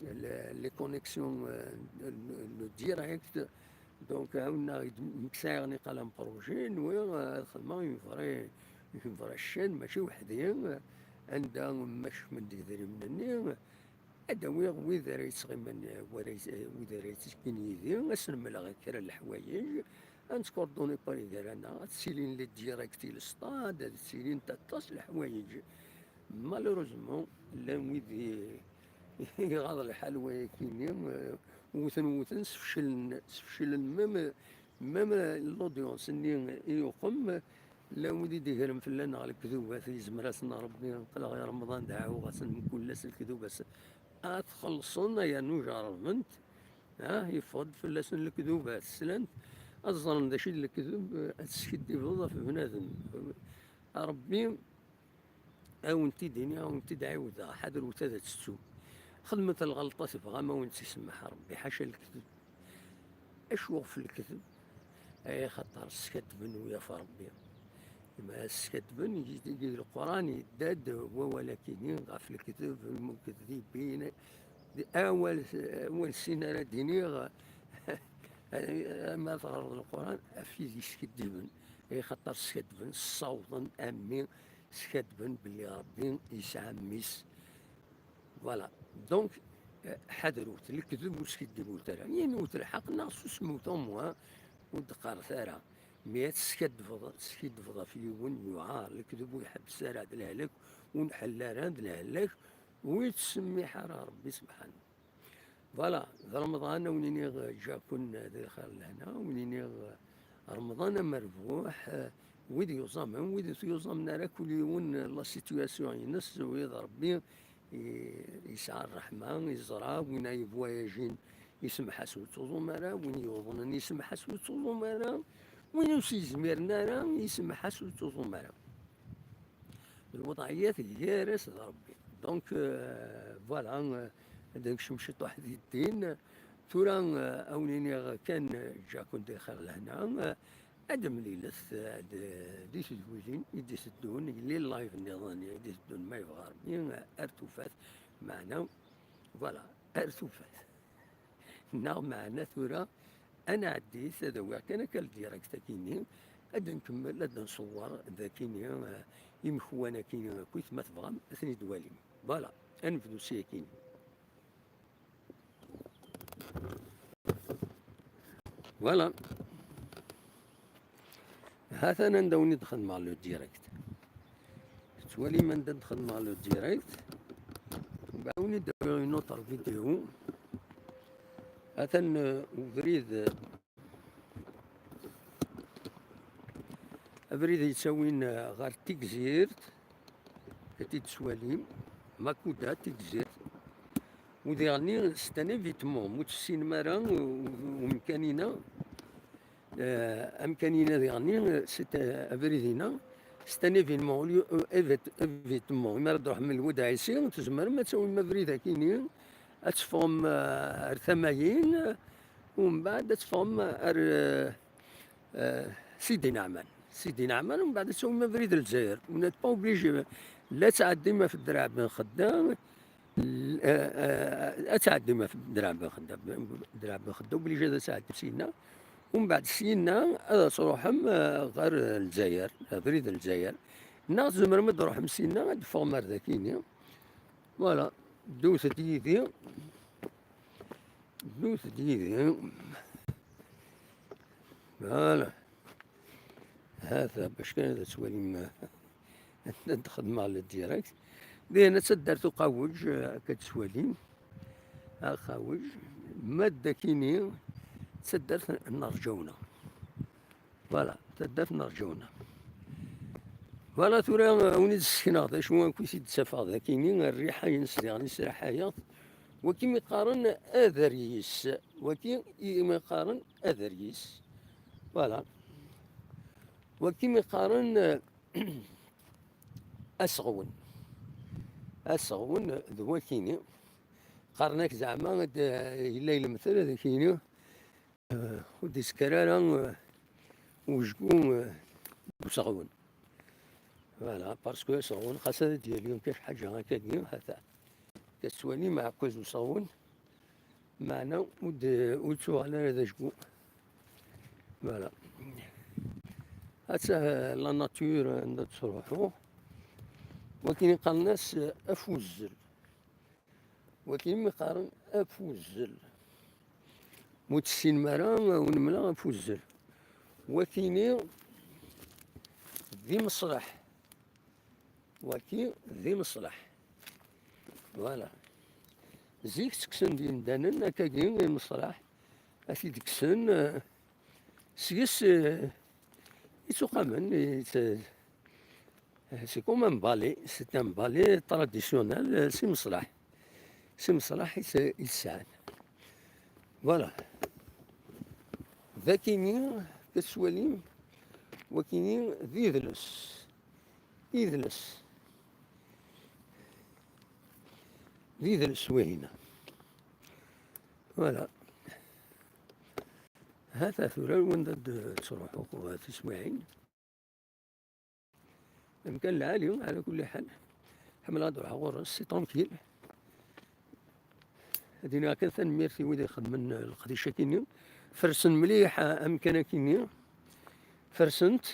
le, les connexions, eh, le, le direct. Donc, ɛawnen-aɣ-id, nekk sɛiɣ niqal un projet, nwiɣ, eh, ad xedmeɣ une vraie, une vraie chaîne, mačči weḥd-i, eh, anda ma kecmen-d yidrimen-nni, ad awiɣ wid ara yettɣimen, eh, wara yet-, eh, wid ara yettekkin yid-i, ad sen-mleɣ kra n leḥwayeǧ, ad nettcoordonner par gar-aneɣ, ad ttilin les directs i le stade, ad ttilin aṭas n leḥwayeǧ. Malheureusement, llan wid i, iɣaḍ lḥal wayakini, eh, wten, wten, sfeclen, sfeclen même, même l'audience-nni i uqem, llan wid i d-igren fell-aneɣ lekdubat, yezmer-asen Rebbi, aql-aɣ i Remḍan, deɛɛuɣ-asen mkul ass lekdubat, ad t-xellṣen, yernu jerrben-t, ah, yeffeɣ-d fell-asen lekdubat, slan-t, ad ẓren d acu i d lekdeb, ad teskiddibeḍ ɣef bnadem. Rebbi, a wen-t-id-iniɣ, a wen-t-id-ɛiwdeɣ, ḥadret ad tettum. Xedmet lɣelṭa tebɣam a wen-tt-isemmeḥ Rebbi, ḥaca lekdeb. Acu ɣef lekdeb? Ay axaṭer skadben wiyaḍ Rebbi. Ma skadben, deg Leqran yedda-d wawal akini ɣef lekdeb, lmukdibin. Awal, awal sin ara d-iniɣ, ma teɣreḍ Leqran, ɣef wid yeskiddiben. Ay axaṭer skadben, ssawḍen a mmi, skadben belli Rebbi yesɛa mmi-s. Voilà. Donc, eh, ḥadret, lekdeb ur skiddibet ara. Ini-d lḥeqq neɣ susmet au moins, ur d-qqaret ara. Mi ad teskaddbeḍ, teskaddbeḍ ɣef yiwen, yuɛer, lekdeb ur iḥebbes ara, d lehlak, ur nḥell ara, d lehlak, ur yettsemmiḥ ara Rebbi subḥanahu. Voilà, d Remḍan, a wen-iniɣ ǧǧa-ken di lxir d lehna, a wen-iniɣ Remḍan amerbuḥ, wid yuẓamen, wid ur yuẓamen ara, kul yiwen la situation-ines, wid Rebbi i-, yesɛa ṛṛeḥma, yeẓra, win ay yebwayajin, isemmeḥ-as ur yettuẓum ara, win yuḍnen, isemmeḥ-as ur yettuẓum ara, win ur s-yezmiren ara, isemmeḥ-as ur yettuẓum ara. Lwuḍɛiyat gar-as d Rebbi. Donc, euh, voilà, euh, ad nekcem ciṭuḥ di ddin. Tura, euh, a wen-iniɣ kan, euh, ǧǧa-ken di lxir lehna, euh, ad d-mlilet, euh, ad, di tedwilin i d-iteddun, yelli live nniḍen i d-iteddun ma yebɣa Rebbi, euh, ar tufat, meɛna, voilà, ar tufat. Neɣ meɛna tura, ad nɛeddi-t, ad awiɣ kan akka le direct akini, ad nkemmel, ad nṣewwer d akini, eh, imekwan akini akkit, ma tebɣam, ad ten-id-twalim. Voilà, ad nebdu si akini. Voilà. Hatan anda wen-id-xedmeɣ le direct. Tettwalim anda d-xedmeɣ le direct. Mbeɛd wen-id-awiɣ une autre vidéo. Hatan, euh, ubrid, euh, abrid yettawin, euh, ɣer Tigzirt. Ad t-id-tettwalim. Makuda, Tigzirt. Udiɣ-nni, c'est un évitement, ur tessinem ara u-, u-, umkan-ina. Eh, amkan-ina diɣen-nni, c'est, eh, abrid-ina, c'est un événement, au lieu, euh, évit-, évitement. Imi ara d-truḥem Lwad Ɛisi, tzemrem ad tawim abrid akini, ad teffɣem, eh, ar tama-in, u mbeɛd ad teffɣem ar, eh, eh, Sidi Neɛman. Sidi Neɛman, u mbeɛd ad tawim abrid n Lezzayer. Vous n'êtes pas obligé. La tɛeddim ɣef Ddreɛ Ben Xedda, L-, eh, eh, ad tɛeddim ɣef Ddreɛ Ben Xedda, Ddreɛ Ben Xedda, obligé ad tɛeddim syenna. U mbeɛd syenna ad truḥem, eh, ɣer Lezzayer, abrid n Lezzayer. Neɣ tzemrem ad truḥem syenna, ad d-teffɣem ar dakini. Voilà, ddut-d yid-i. Ddut-d yid-i. Voilà. Hata, bac kan ad twalim, ad xedmeɣ le direct. Dihin, d taddart Uqawej, akka d-twalim. Aqawej, ma d akini, d taddart n Rǧawna. Voilà, taddart n Rǧawna. Voilà, tura, a wen-id-ssekneɣ d acu akk i t-id-ttafeɣ d akini, rriḥa-ines diɣen i sraḥayeɣ-t. Waki mi qqaren aderyis. Waki i mi qqaren aderyis. Voilà. Waki mi qqaren, eh, Aseɣwen. Aseɣwen d wakini. Qqaren-ak zeɛma ad, yella lemtel ad ak-yini, eh, ur d-isker ara, eh, ujgu, eh, n useɣwen. Voilà, parce que aseɣwen xas ad d-yali kan ḥaǧa akkagi, ata. Tettwalim aɛekkaz useɣwen, meɛna ur d-, ur yettuɣal ara d ajgu. Voilà. Atta la nature anda tettruḥu. Wakin i qqaren-as afuzzel. Wakin mi qqaren afuzzel. Ur tessinem ara, ur nemla afuzzel. Wakini d imeṣlaḥ. Waki d imeṣlaḥ. Voilà. Zik ttekksen-d yimdanen akkagi imeṣlaḥ, ad t-id-kksen, eh, seg-s, eh, ittuqamen, itt-, eh, c'est comme un balai, c'est un balai traditionnel, eh, s imeṣlaḥ. S imeṣlaḥ i s-, i t-sɛan. Voilà. D akini, tettwalim, wakini d idles. Idles. D idles wihina. Voilà. Hata tura wanda d-ttruḥuɣ tiswiɛin. Amkan lɛali, ɛla kulli ḥal. Ḥemmleɣ ad ruḥeɣ ɣur-s, c'est tranquille. Ad iniɣ kan tanemmirt i wid ixedmen leqdic-akini. Fersen mliḥ amkan-akini. Fersen-t.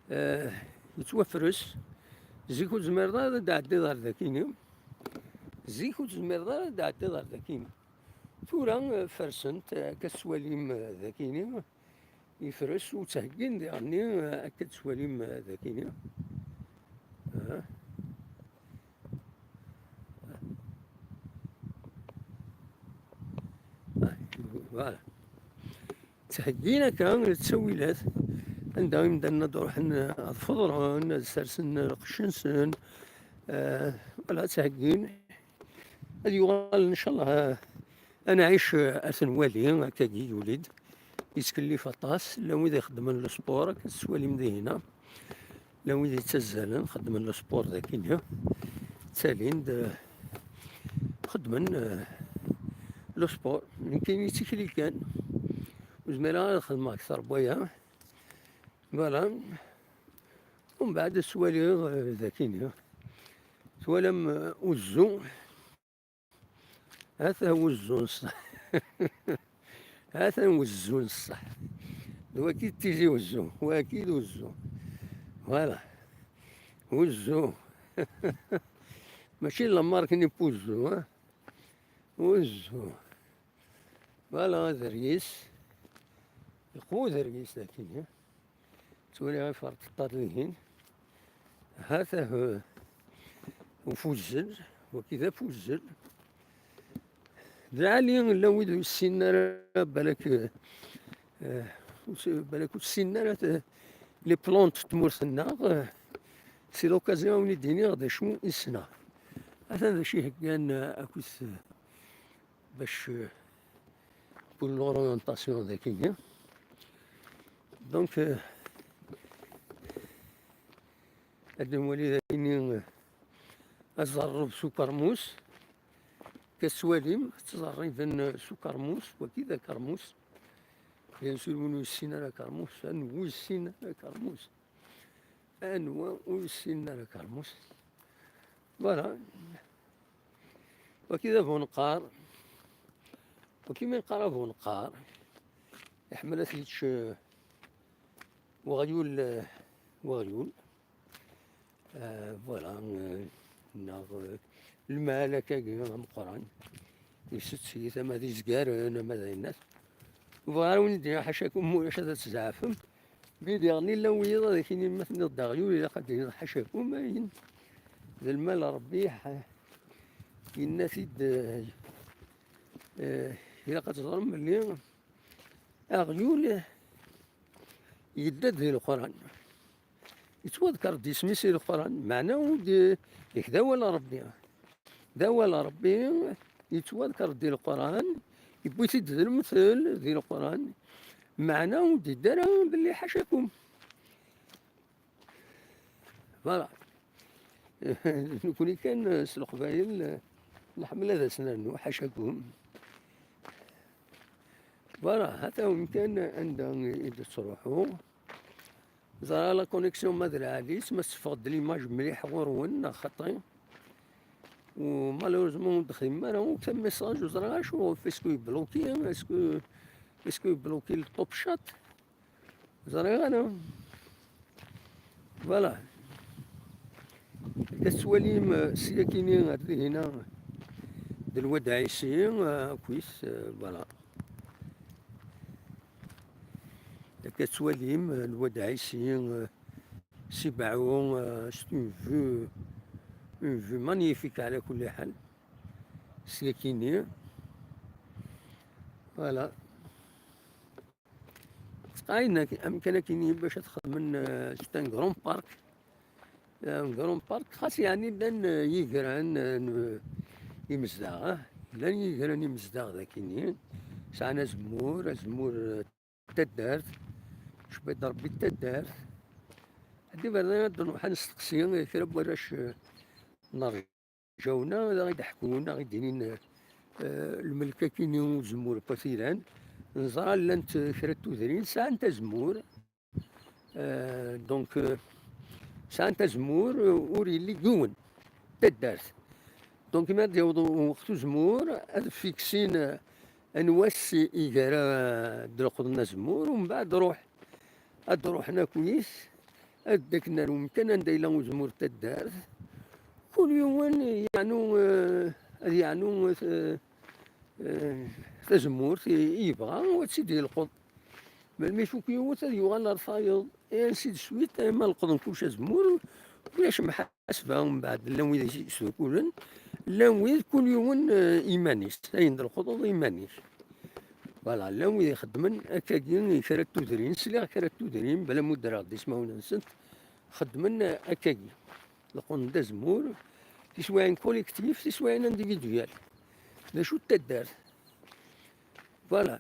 Eh, yettwafres. Zik ur tezmireḍ ara ad d-tɛeddiḍ ar dakini. Zik ur tezmireḍ ara ad d-tɛeddiḍ ar dakini. Tura, eh, fersen-t, eh, akka tettwalim, eh, dakini. Yefres u ttheggin diɣenni, eh, akka tettwalim, eh, dakini. Ah. Ah, voilà. Ttheggin akka ttawilat, anda imdanen ad ruḥen ad feḍren, ad sersen lqecc-nsen, eh, voilà, ttheggin. Ad yuɣal, ncallah, eh, ad nɛic, eh, ad t-nwali, akkagi yuli-d. Yettkellif aṭas, llan wid ixeddmen le sport, akka tettwalim dihina. Llan wid yettazzalen, xeddmen le sport dagi-nni. Ttalin-d, eh, xeddmen, eh, le sport. Nekkini d tikli kan. Ur zmireɣ ara ad xedmeɣ akter n waya. Voilà. Umbeɛd ad twaliḍ, eh, dagi-nni. Twalam, eh, uzzu. Ata wuzzu n ṣṣeḥ. Ata wuzzu n ṣṣeḥ. D waki d tizi wezzu. Waki d uzzu. Voilà. Wuzzu. Mačči la marque-nni n wuzzu, ha? Wuzzu. Voilà, aderyis. Yeqwa uderyis dagi, ha? Ttwaliɣ iferṭeṭṭa dihin. Hata, eh, ufuzzel, waki d afuzzel. D lɛali, llan wid ur ssinen ara, balak, eh, ur s-, balak ur ssinen ara t-, les plantes n tmurt-nneɣ, eh, c'est l'occasion ad wen-id-iniɣ d acu i ssneɣ. Atan d acu i heggan, eh, akked, eh, bac, euh, pour l'orientation dagi-nni. Donc, euh, ad nwali dagi-nni, euh, aẓerreb s ukermus. Ka tettwalim, ttẓerriben s ukermus, wagi d akermus. Bien sûr, win ur yessin ara akermus, anwa ur yessin ara akermus? Anwa ur yessinen ara akermus? Voilà. Waki d abuneqqar. Waki mi neqqar abuneqqar, iḥemmel ad t-yečč, eh, weɣyul, eh, weɣyul. Eh, voilà, eh, neɣ, eh, lmal akkagi ameqqran. Isett-it ama d izgaren, ama d ayennat. Bɣiɣ ara wen-d-iniɣ ḥacakum, ulac ad tzeɛfem. Mi diɣen illa wiyiḍ ad ak-inin ma tenniḍ-d aɣyul, ilaq ad d-tiniḍ ḥacakum, ayen d lmal n Ṛebbi, ḥa-, yenna-t-id, eh, eh, ilaq ad teẓrem belli aɣyul yedda-d di Leqran. Yettwaḍker-d isem-is i Leqran, meɛna ur d-, yak d awal n Ṛebbi. D awal n Ṛebbi, yettwaḍker-d di Leqran, yewwi-t-id d lemtel di Leqran, meɛna ur d-yedda ara belli ḥacakum. Voilà. Nekkni kan s Leqbayel, eh, nḥemmel ad as-nernu, ḥacakum. Voilà, hata win kan anda i d-ttruḥu. Ẓriɣ la connexion ma d lɛali-s, ma teffeɣ-d l'image mliḥ ɣur-wen, neɣ xaṭi. U malheureusement ur d-xdimem ara akk message, ur ẓriɣ acu, est-ce que yebloki, est-ce que, est-ce que yebloki le top chat? Ur ẓriɣ ara. Voilà. Akka tettwalim, eh, sya kini ar dihina d Lwad Ɛisi, eh, akkit, eh, voilà. Akka tettwalim, eh, Lwad Ɛisi, eh, Sibaɛu, eh, c'est une vue, une vue magnifique ɛla kulli ḥal. Sya kini. Voilà. Tqayen amkan akini bac ad xedmen, eh, c'est un grand parc. Un grand parc, xas yeɛni llan, eh, yigran, eh, n, imezdaɣ, eh. Llan yigran imezdaɣ dakini. Sɛan azemmur, azemmur, eh, taddart. Cebba-d Rebbi taddart. Ḥedd iberdan ad nruḥ ad nesteqsi, eh, kra n warrac, eh, n Rǧawna, ad aɣ-id-ḥkun, ad aɣ-id-inin, eh, lmelk akini uzemmur n Wat Iran. Neẓra llant, eh, kra n tudrin, sɛant azemmur. Euh, donc, euh, sɛant azemmur, euh, ur yelli yiwen, taddart. Donc, mi ad yaweḍ lweqt uzemmur, ad fiksin, euh, anwa ass i gara, euh, d-leqḍen azemmur, u mbeɛd ruḥ, ad ruḥen akkit, ad d-akken ar umkan anda yella uzemmur n taddart. Kul yiwen yeɛnu, euh, ad yeɛnu, euh, eh, tazemmurt i, i yebɣa, u ad tt-id-yelqeḍ. Melmi ifuk yiwet, ad yuɣal ar tayeḍ, et ainsi de suite, arma leqḍen kullec azemmur, ulac mḥasba, mbeɛd llan wid i s-yesdukulen, llan wid kul yiwen, eh, iman-is, ayen d-leqḍeḍ iman-ik. Voilà, llan wid ixeddmen akkagi i kra n tudrin, sliɣ kra n tudrin, bla ma ddreɣ-d ismawen-nsent, xeddmen akkagi. Leqḍen-d azemmur, tiswiɛin collectif, tiswiɛin individuel. D acu d taddart? Voilà.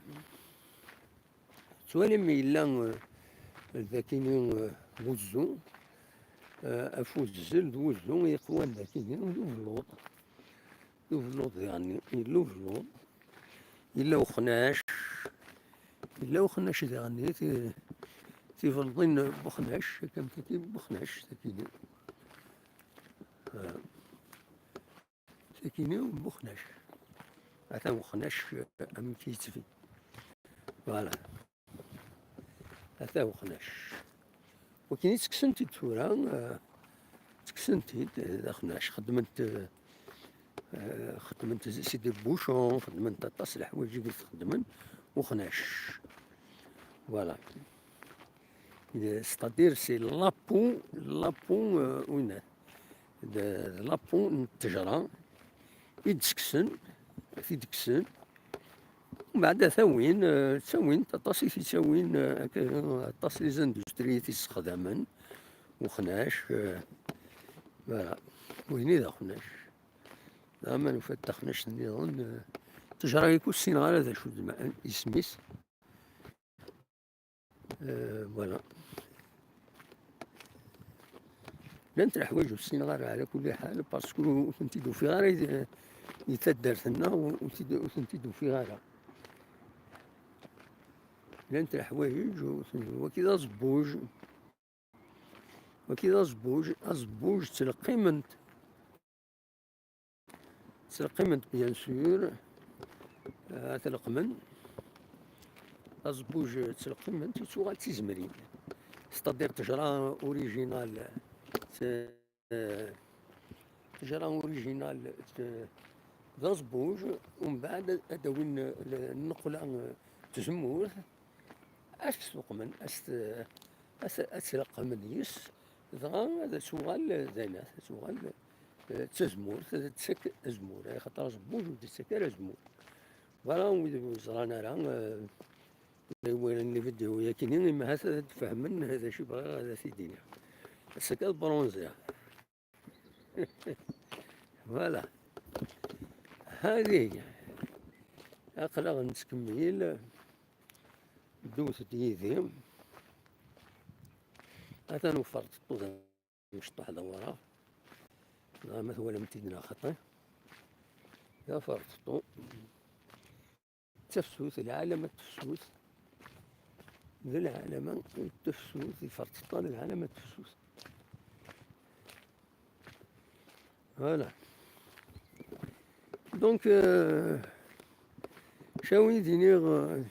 Tettwalim yella, eh, dakini, eh, wuzzu, eh, afuzzel d wuzzu yeqwan dakini, d ubelluḍ. D ubelluḍ, yeɛni, yella ubelluḍ. Yella uxnac. Yella uxnac daɣen, ti-, tifelḍin n uxnac, akka am tagi n uxnac, takini. Ah. Takini n uxnac. Ata uxnac, eh, amek yettbin. Voilà. Ata uxnac. Wakin i ttekksen-t-id tura, eh, ttekksen-t-id, eh, d axnac. Xeddmen-t, eh, eh, xeddmen-t, c'est des bouchons, xeddmen-t aṭas leḥwayeǧ i t-xeddmen, uxnac. Voilà. C'est-à-dire, c'est la peau, la peau, euh, winna. D, d la peau n ttejra i d-sseksen, i t-id-kksen. Mbeɛd ad t-awin, eh, ttawin-t aṭas i t-ittawin, eh, akka, aṭas les industries i t-issexdamen, uxnac, eh, voilà. Win i d axnac. Dɣa ma nufa-d taxnact nniḍen, eh, ttejra-agi ur ssineɣ ara d acu d ma-, isem-is. Eh, voilà. Llant leḥwayeǧ ur ssineɣ ara, ɛla kulli ḥal, parce que ur tent-id-ufiɣ ara i, i taddart-nneɣ, ur, ur t-id-, ur tent-id-ufiɣ ara. Llant leḥwayeǧ, ur ten-, wagi d aẓebbuj. Wagi d aẓebbuj, aẓebbuj ttleqqimen-t. Ttleqqimen-t, bien sûr. Ah, ad t-leqqmen. Aẓebbuj ttleqqimen-t, yettuɣal d tizemrin. C'est-à-dire ttejra original, t-, ttejra original, t-, d aẓebbuj, umbeɛd ad d-awin l-, nneqla n tzemmurt, ad t-sleqqmen, ad t-, ad t-, ad t-leqqmen yes, dɣa ad tuɣal d ayen, ad tuɣal, eh, d tazemmurt, ad d-tessakk azemmur, axaṭer aẓebbuj ur d-yettak ara azemmur. Voilà, wid ur ẓran ara, eh, wid iwalan les vidéos-yagi-nni, imahat ad d-fehmen d acu i bɣiɣ ad t-id-iniɣ. Ass-agi ad bronziɣ. Voilà. هذه هي. Aql-aɣ nettkemmil. Ddut-d yid-i. Atan weffer teṭṭut amecṭuḥ d awraɣ. Ẓer ma twalam-t-id neɣ xaṭi. D aferṭeṭṭu. D tafsut, lɛalama n tefsut. D lɛalama n tefsut, iferṭeṭṭa d lɛalama n tefsut. Voilà. Donc, euh, cawi d-iniɣ, euh,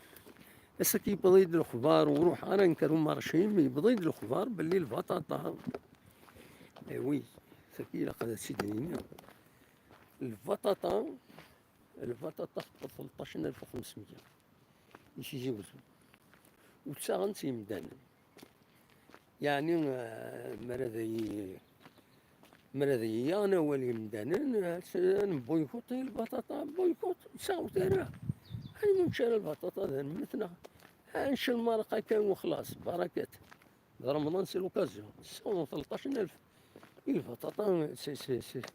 ass-agi yewweḍ-iyi-d lexbar, ur ruḥeɣ ara nekk ar umarci, mi yewweḍ-iyi-d lexbar belli lbaṭaṭa, eh oui, ass-agi ilaq ad tt-id-nini, lbaṭaṭa, lbaṭaṭa teṭṭef tleṭṭac alef u xemsmya i Tizi Wezzu. Ur ttaɣen-tt yimdanen. Yeɛni, eh, mi ara d iyi-, mi ara d iyi-yaɣen awal yimdanen, eh, ad nbuykuṭi lbaṭaṭa, buykuṭ, ur ttaɣet ara. Ay ur nečči ara lbaṭaṭa, d anmet neɣ ad nečč lmerqa kan u xlaṣ, barakat. D Remḍan, c'est l'occasion. Ssawḍen tleṭṭac alef i lbaṭaṭa, c'est, c'est, c'est,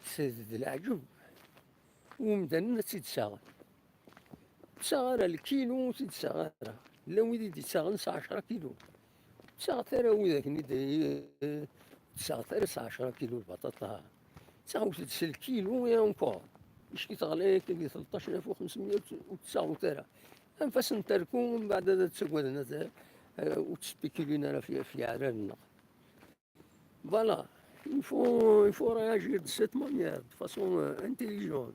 c'est d leɛǧeb. Umdanen ad tt-id-ssaɣen. Ur ttaɣ ara lkilu, ur t-id-ssaɣ ara. Llan wid i d-ittaɣen s ɛecra kilu. Ur ttaɣet ara widak-nni d-, ur ttaɣet ara s ɛecra kilu lbaṭaṭa. Ttaɣet-d s lkilu et encore. Iski teɣla yakagi tleṭṭac alef u xemsmya, ur ttaɣet ara. Anef-asen terku, mbeɛd ad ttaggaden, ad, eh, ur ttspekulin ara fi, fi yeɛrar-nneɣ. Voilà, il faut, il faut réagir de cette manière, de façon, euh, intelligente.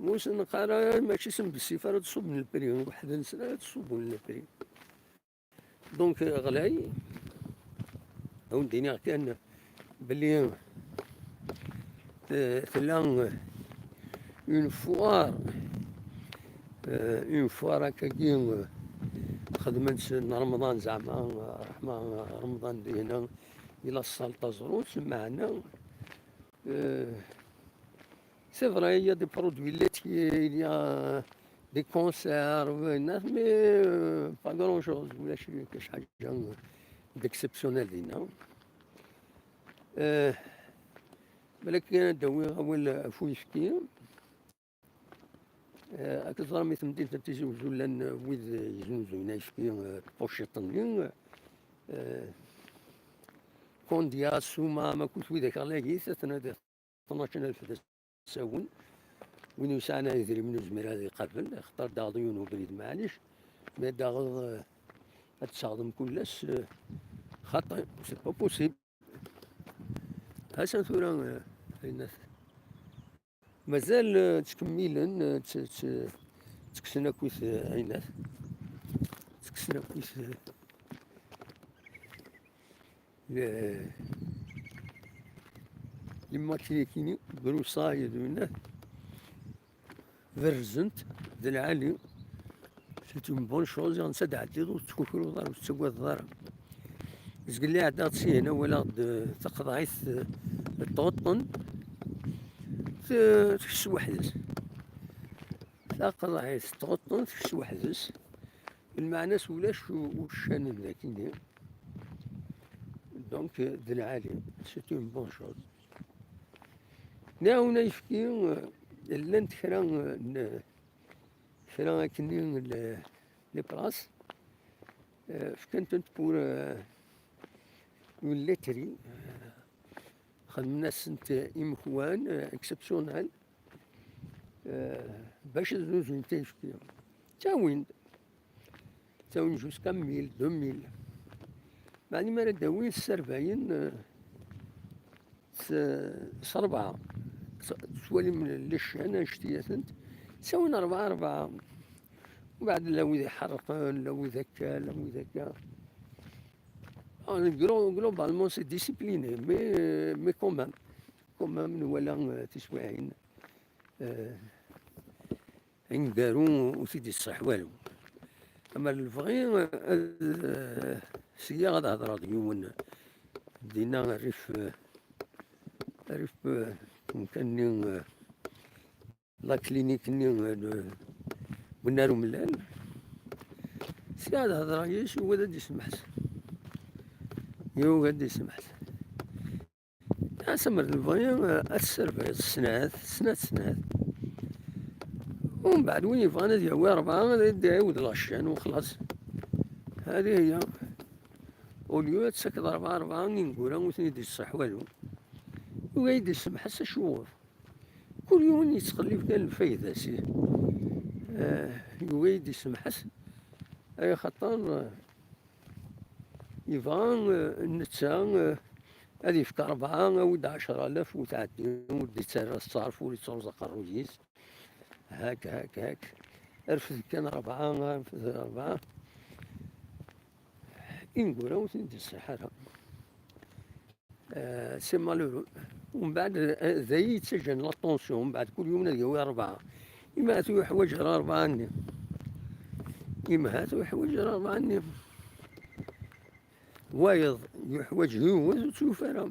Ur sen-neqqar ara mačči s nbessif ara d-ṣubben lpri, weḥd-nsen ara d-ṣubben lpri. Donc, euh, ɣlay, ad wen-d-iniɣ kan belli, euh, tella, euh, une foire, euh, une foire akkagi, euh, xedmen-tt n Remḍan, zeɛma, euh, ṛṛeḥma, euh, Remḍan dihna, il a ṣṣal taẓrut, meɛna, euh, c'est vrai, il y a des produits laitiers, il y a des conserves, mais, euh, pas grand-chose, ulac kac ḥaǧa d'exceptionnel dinna. Euh, balak ad d-awiɣ awal ɣef uyefki. Eh, akken teẓram, i temdint n Tizi Wezzu llan wid yeznuzuyen ayefki, eh, tpuciṭ-nni, eh, Kondia, Sumam, akked widak ɣlayit, atna di tnac alef d asawen. Win yesɛan idrimen ur yezmir ad iqabel, ixtar daɣ yiwen ubrid, maɛlic, ma daɣ, eh, ad tessaɣdem kul ass, eh, xaṭi, c'est pas possible. Atan tura, eh, ayennat. Mazal, eh, ttkemmilen, eh, tt-, tt-, ttekksen akkit, eh, ayennat. Ttekksen akkit, eh, le-, les maquis-agi, Brussage d winat. Berrzent d lɛali. C'est une bonne chose, yeɣ netta d-ɛeddiḍ, ur tettkukruḍ ara, ur tettagadeḍ ara. Zgelli ɛeddaɣ-d sihna, walaɣ-d, eh, taqeḍɛit, eh, n tɣeṭṭen, t-, tekcem weḥd-s. Taqeḍɛit n tɣeṭṭen tekcem weḥd-s. Lmeɛna-s ulac u-, uccanen dagi. Donc, eh, d lɛali. C'est une bonne chose. Nɛawen ayefki, eh, llant kra, eh, n-, kra akkenni n-, les places, eh, fkan-tent pour, eh, une laiterie, eh, xedmen-asent imekwan, eh, exceptionnel, eh, bac ad znuzunt ayefki. Ttawin-d. Ttawin jusqu'à mille, deux mille. Meɛna mi ara d-awin sserbayen, eh, s, s rebɛa. S, twalim les chaînes, annect-iyatent. Ttawin rebɛa, rebɛa. Mbeɛd la wid iḥerqen, la wid akka, la wid akka. Ah, glo-, globalement, c'est discipliné, mais, mais quand même. Quand même, nwala, eh, tiswiɛin, eh, aneggaru ur t-id-iṣṣeḥ walu. Amer lebɣi, eh, ad, eh, sya ad hedreɣ d yiwen dinna rrif, eh, rrif, eh, umkan-nni, eh, la clinique-nni, eh, n Wennar Umellal. Sya ad hedreɣ yis, yugi ad d-isemmeḥ. Yugi ad d-isemmeḥ. Asammer d lebɣi, eh, ad tesserbayeḍ snat, snat, snat. Umbeɛd win yebɣan ad yawi rebɛa, ad d-iɛiwed la chaîne u xlaṣ. Hadi hiya. Au lieu ad tsakeḍ rebɛa, rebɛa ineggura ur ten-id-iṣṣeḥ walu. Yugi ad yi-d-isemmeḥ-as acuɣef. Kul yiwen yettqellib kan lfayda-s. Eh, yugi ad yi-d-isemmeḥ-as, ay axaṭer, eh, yebɣa, eh, netta, eh, ad yefk rebɛa, awi-d ɛecra alaf u tɛeddi, ur d-ittarra ṣṣerf, ur yettruẓ aqerruy-is. Hak, hak, hak. Rfed kan rebɛa, rfed rebɛa. Ineggura ur ten-id-iṣṣiḥ ara. Euh, c'est malheureux. Umbeɛd, euh, d ayen yettaǧǧan la tension, umbeɛd kul yiwen ad yawi rebɛa. Imhat ur yeḥwaǧ ara rebɛa-nni. Imhat ur yeḥwaǧ ara rebɛa-nni. Wayeḍ yeḥwaǧ yiwet, ur tt-yufi ara.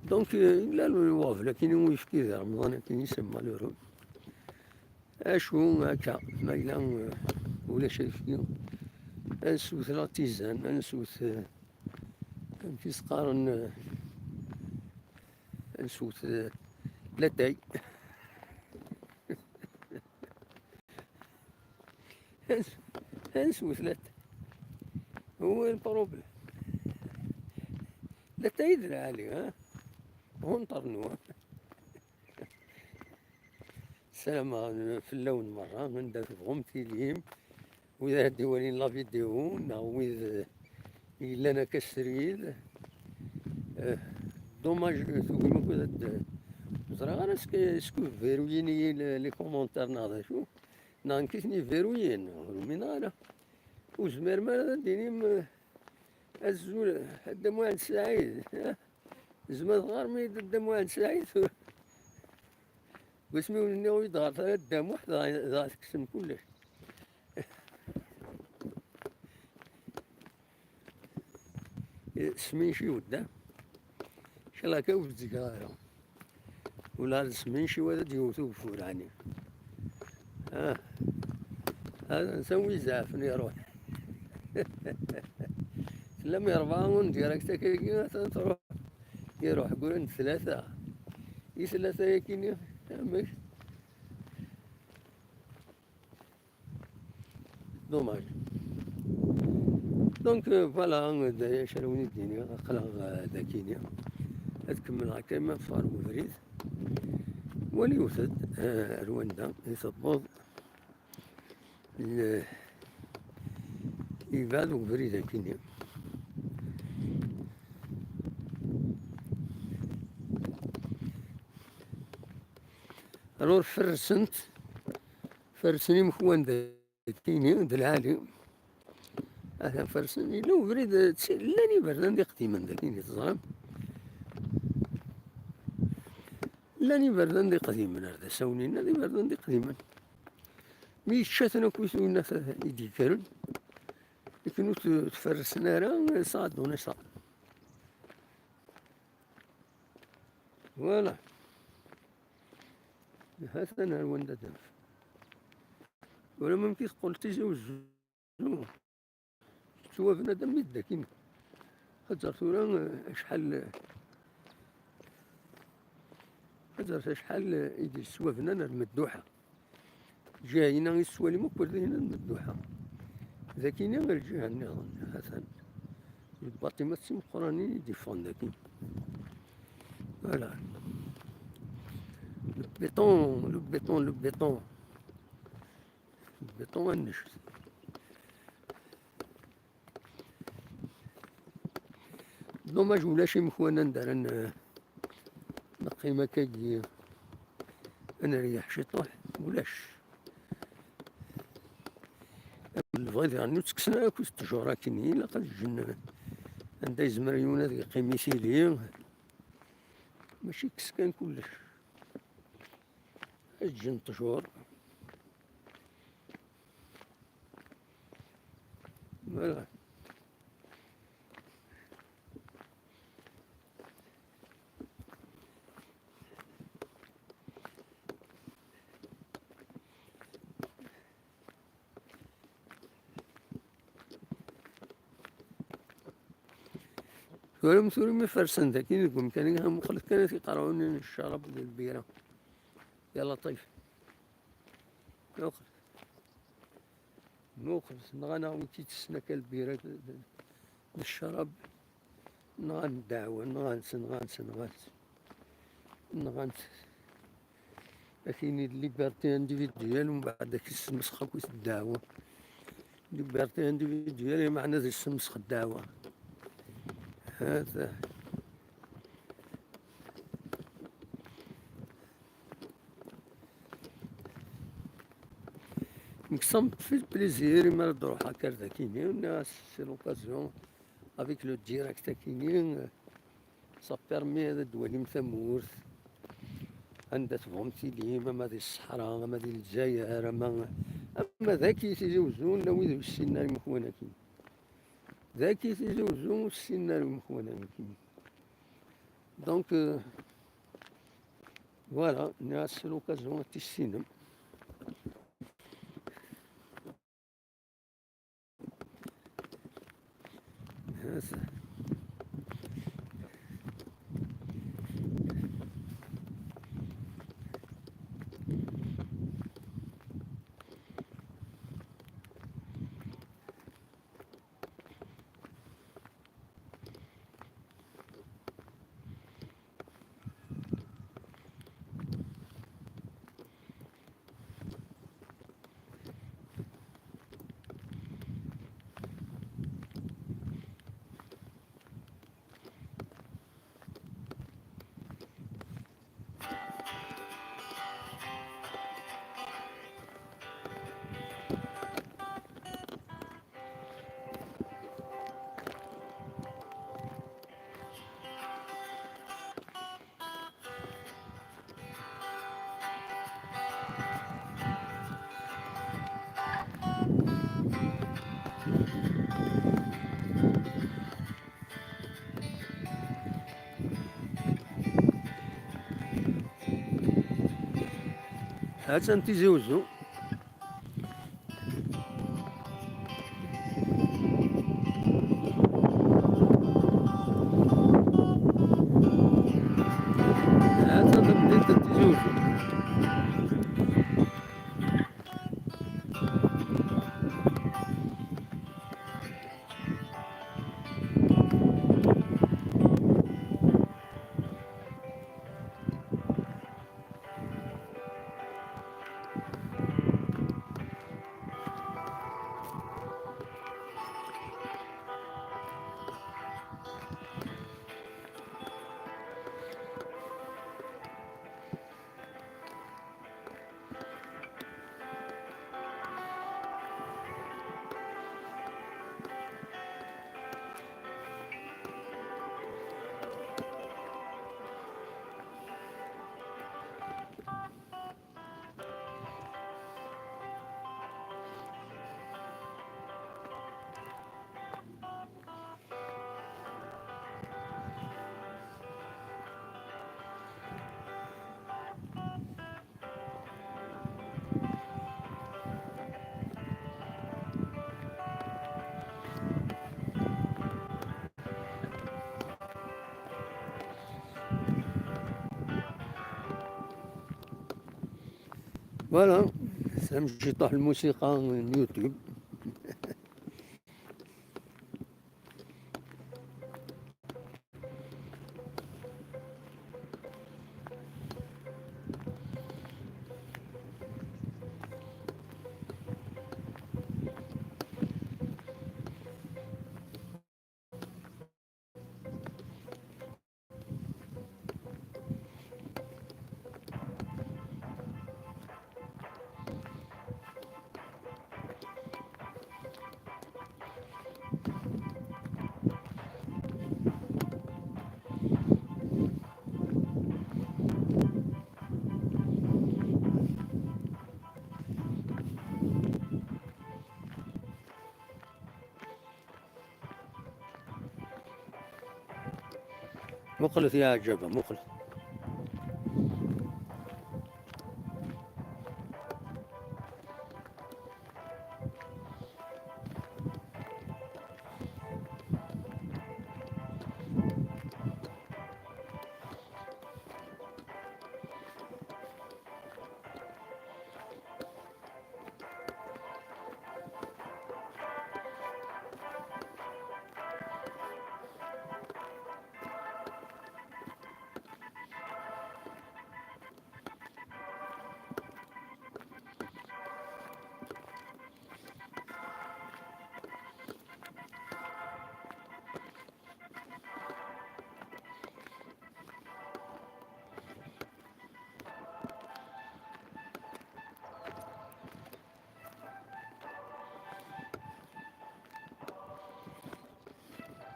Donc, euh, yella lweɣbel akkin i uyefki di Remḍan akkin, c'est malheureux. Acu akka, ma yella, euh, ulac ayefki, ad neswet la tisane, ad neswet, euh, amek i s-qqaren, euh, ad neswet, euh, latay. Ad neswet latay. Où est le problème? Latay d lɛali, ha? Hunṭer-nwen. Ssarameɣ fell-awen merra, anda tebɣum tilim, wid ara d-iwalin la vidéo, neɣ wid, eh, yellan akka srid. Eh, dommage, tugim akk ad d-, ur ẓriɣ ara, est-ce que, est-ce que verrouillin-iyi les, les commentaires neɣ d acu, neɣ nekk i ten-iverrouillin, ur umineɣ ara. Ur tezmirem ara ad d-tinim, eh, azul a Dda Muḥend Saɛid, eh? Tzemreḍ tɣermeḍ-iyi-d a Dda Muḥend Saɛid? Deg wasmi ur nniɣ ur yi-d-ɣret ara a Dda Muḥ, dɣa, dɣa tekksem kullec. Sminci wedda. Ncallah akka ur d-ttgeɣ ara. Ula d sminci wa ad d-yewwet ugeffur ɛni. Ah. Hada nsan wi izeɛfen iruḥ. Tellam i rebɛa un direct akka-agi, atan truḥ. Iruḥ, ggullen-d tlata. I tlata-yagi-nni, amek? Dommage. Donc, euh, voilà, d acu ara wen-id-iniɣ, aql-aɣ, euh, dagi-nni. Ad kemmleɣ akka ma ffɣeɣ deg ubrid. Waliwet-d, euh, ar wanda i tewweḍ. L-, yebɛed ubrid akkenni. Alors, fersen-t, fersen imekwan d akkenni, d lɛali. Atan fersen, yella ubrid, llan iberdan d iqdimen d akkenni, teẓram? Llan iberdan d iqdimen, ar d asawen-inna d iberdan d iqdimen. Mi yečča-ten akk i d-yekkren, akken ur t-, tferrsen ara, sɛeddun asaḍ. Voilà. Ha-t-an ar wanda d-naf. Wala ma amek i teqqel Tizi Uzzu. Yettwabna-d am iddakin. Ad ẓer tura, eh, acḥal, eh, ad ẓer acḥal, eh, i d-yettwabnan ar Medduḥa. Lǧiha-ina i tettwalim akk ar dinna d Medduḥa. Dagi-nni ar lǧiha nniḍen, ha-t-an. Lbaṭimat d timeqqranin i d-yeffɣen dagi. Voilà. Le béton, le béton, le béton. Beṭṭu annect. Dommage ulac imekwan anda ara n-, neqqim akkagi, ad neryeḥ ciṭuḥ, ulac. Lebɣi diɣen ur ttekksen ara akk ttjur akken, ilaq ad ǧǧen anda yezmer yiwen ad yeqqim i tili, mačči kkes kan kullec. Ad ǧǧen ṭṭjur. Voilà. Twalam tura mi fersen dagi deg umkan-agi, muqlet kan at iqerɛunen n ccrab d lbira. Ya Laṭif. Muqlet. Muqlet, nɣan-aɣ wid itessen akka lbira d, d, d ccrab. Nɣan ddeɛwa, nɣan-ten, nɣan-ten, nɣan-ten. nɣant, akini d liberté individuelle, umbeɛd ad k-issemsexer akk-it ddeɛwa. Liberté individuelle, meɛna ad issemsexer ddeɛwa. Hata. Nekk ça me fait plaisir imi ara d-ruḥeɣ akka ar dakini, nniɣ-as c'est l'occasion avec le direct akini, ça permet ad d-twalim tamurt anda tebɣum tilim, ama di ṣṣeḥra, ama di Lezzayer, ama, ama dagi Tizi Uzzu, nna wid ur ssinen ara imakwan akini. Dagi Tizi Uzzu ur ssinen ara imakwan akini. Donc, euh, voilà, nniɣ-as c'est l'occasion ad tissinem. Ha-tt-an Tizi Uzzu. Ha-tt-an temdint n Tizi Uzzu. Voilà, ça me jette الموسيقى من يوتيوب. Muqlet ya ɛǧaba, muqlet.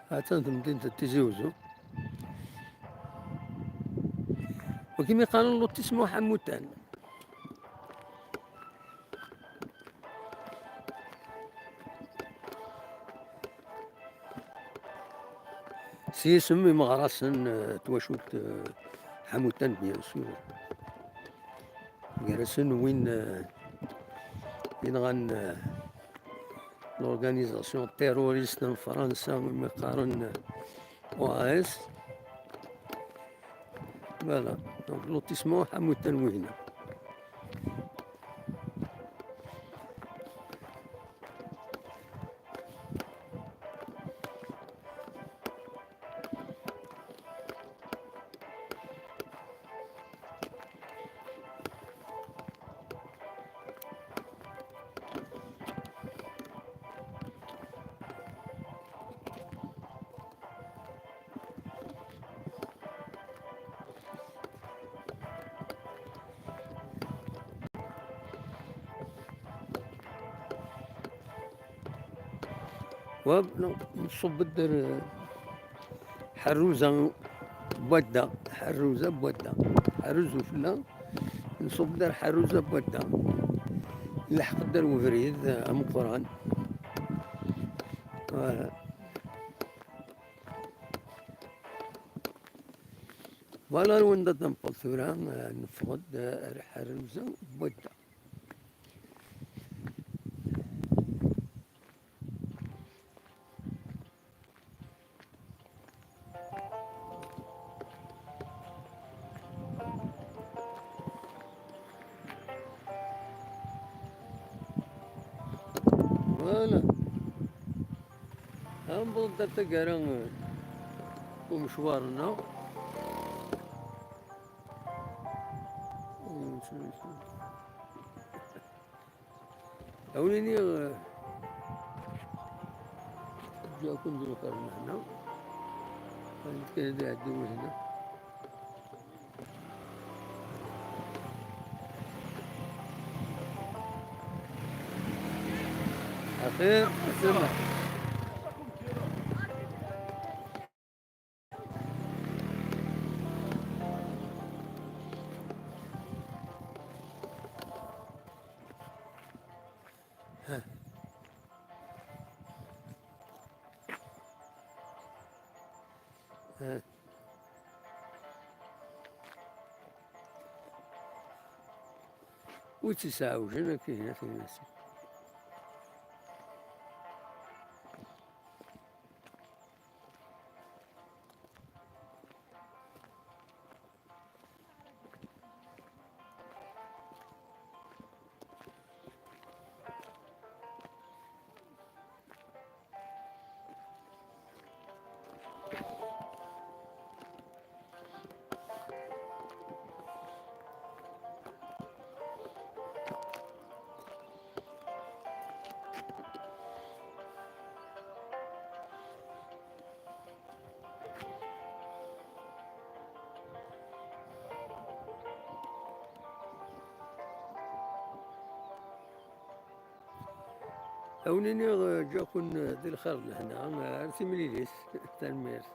Ha-tt-an temdint n Tizi Uzzu. Wagi mi qqaren lotissement Ḥamutan. S yisem imeɣrasen, eh, twacult, eh, Ḥamutan, bien sûr. Gar-asen win, eh, yenɣan, eh, l'organisation terroriste n Fransa, umi qqaren, eh, O A S. Voilà. Donc, lotissement Ḥamutan wihna. Wa, nṣubb-d ar Ḥerruza n Wadda, Ḥerruza n Wadda, Ḥerruz ufella, nṣubb-d ar Ḥerruza n Wadda, nleḥq-d ar webrid ameqqran. Voilà. Voilà, ar wanda d-newweḍ tura, eh, neffeɣ-d, eh, ar Ḥerruza n Wadda. Voilà. Newweḍ-d ar taggara, eh, umecwar-nneɣ. A wen-iniɣ, eh, ǧǧiɣ-ken di lxir n lehna. Xallet kan ad iɛeddi wihna. Axir, asameḥ. Ur tt-isɛewjen akka, a tin-nsen. A wen-iniɣ, eh, ǧǧiɣ-ken, eh, di lxir d lehna, eh, ar timlilit. Tanemmirt.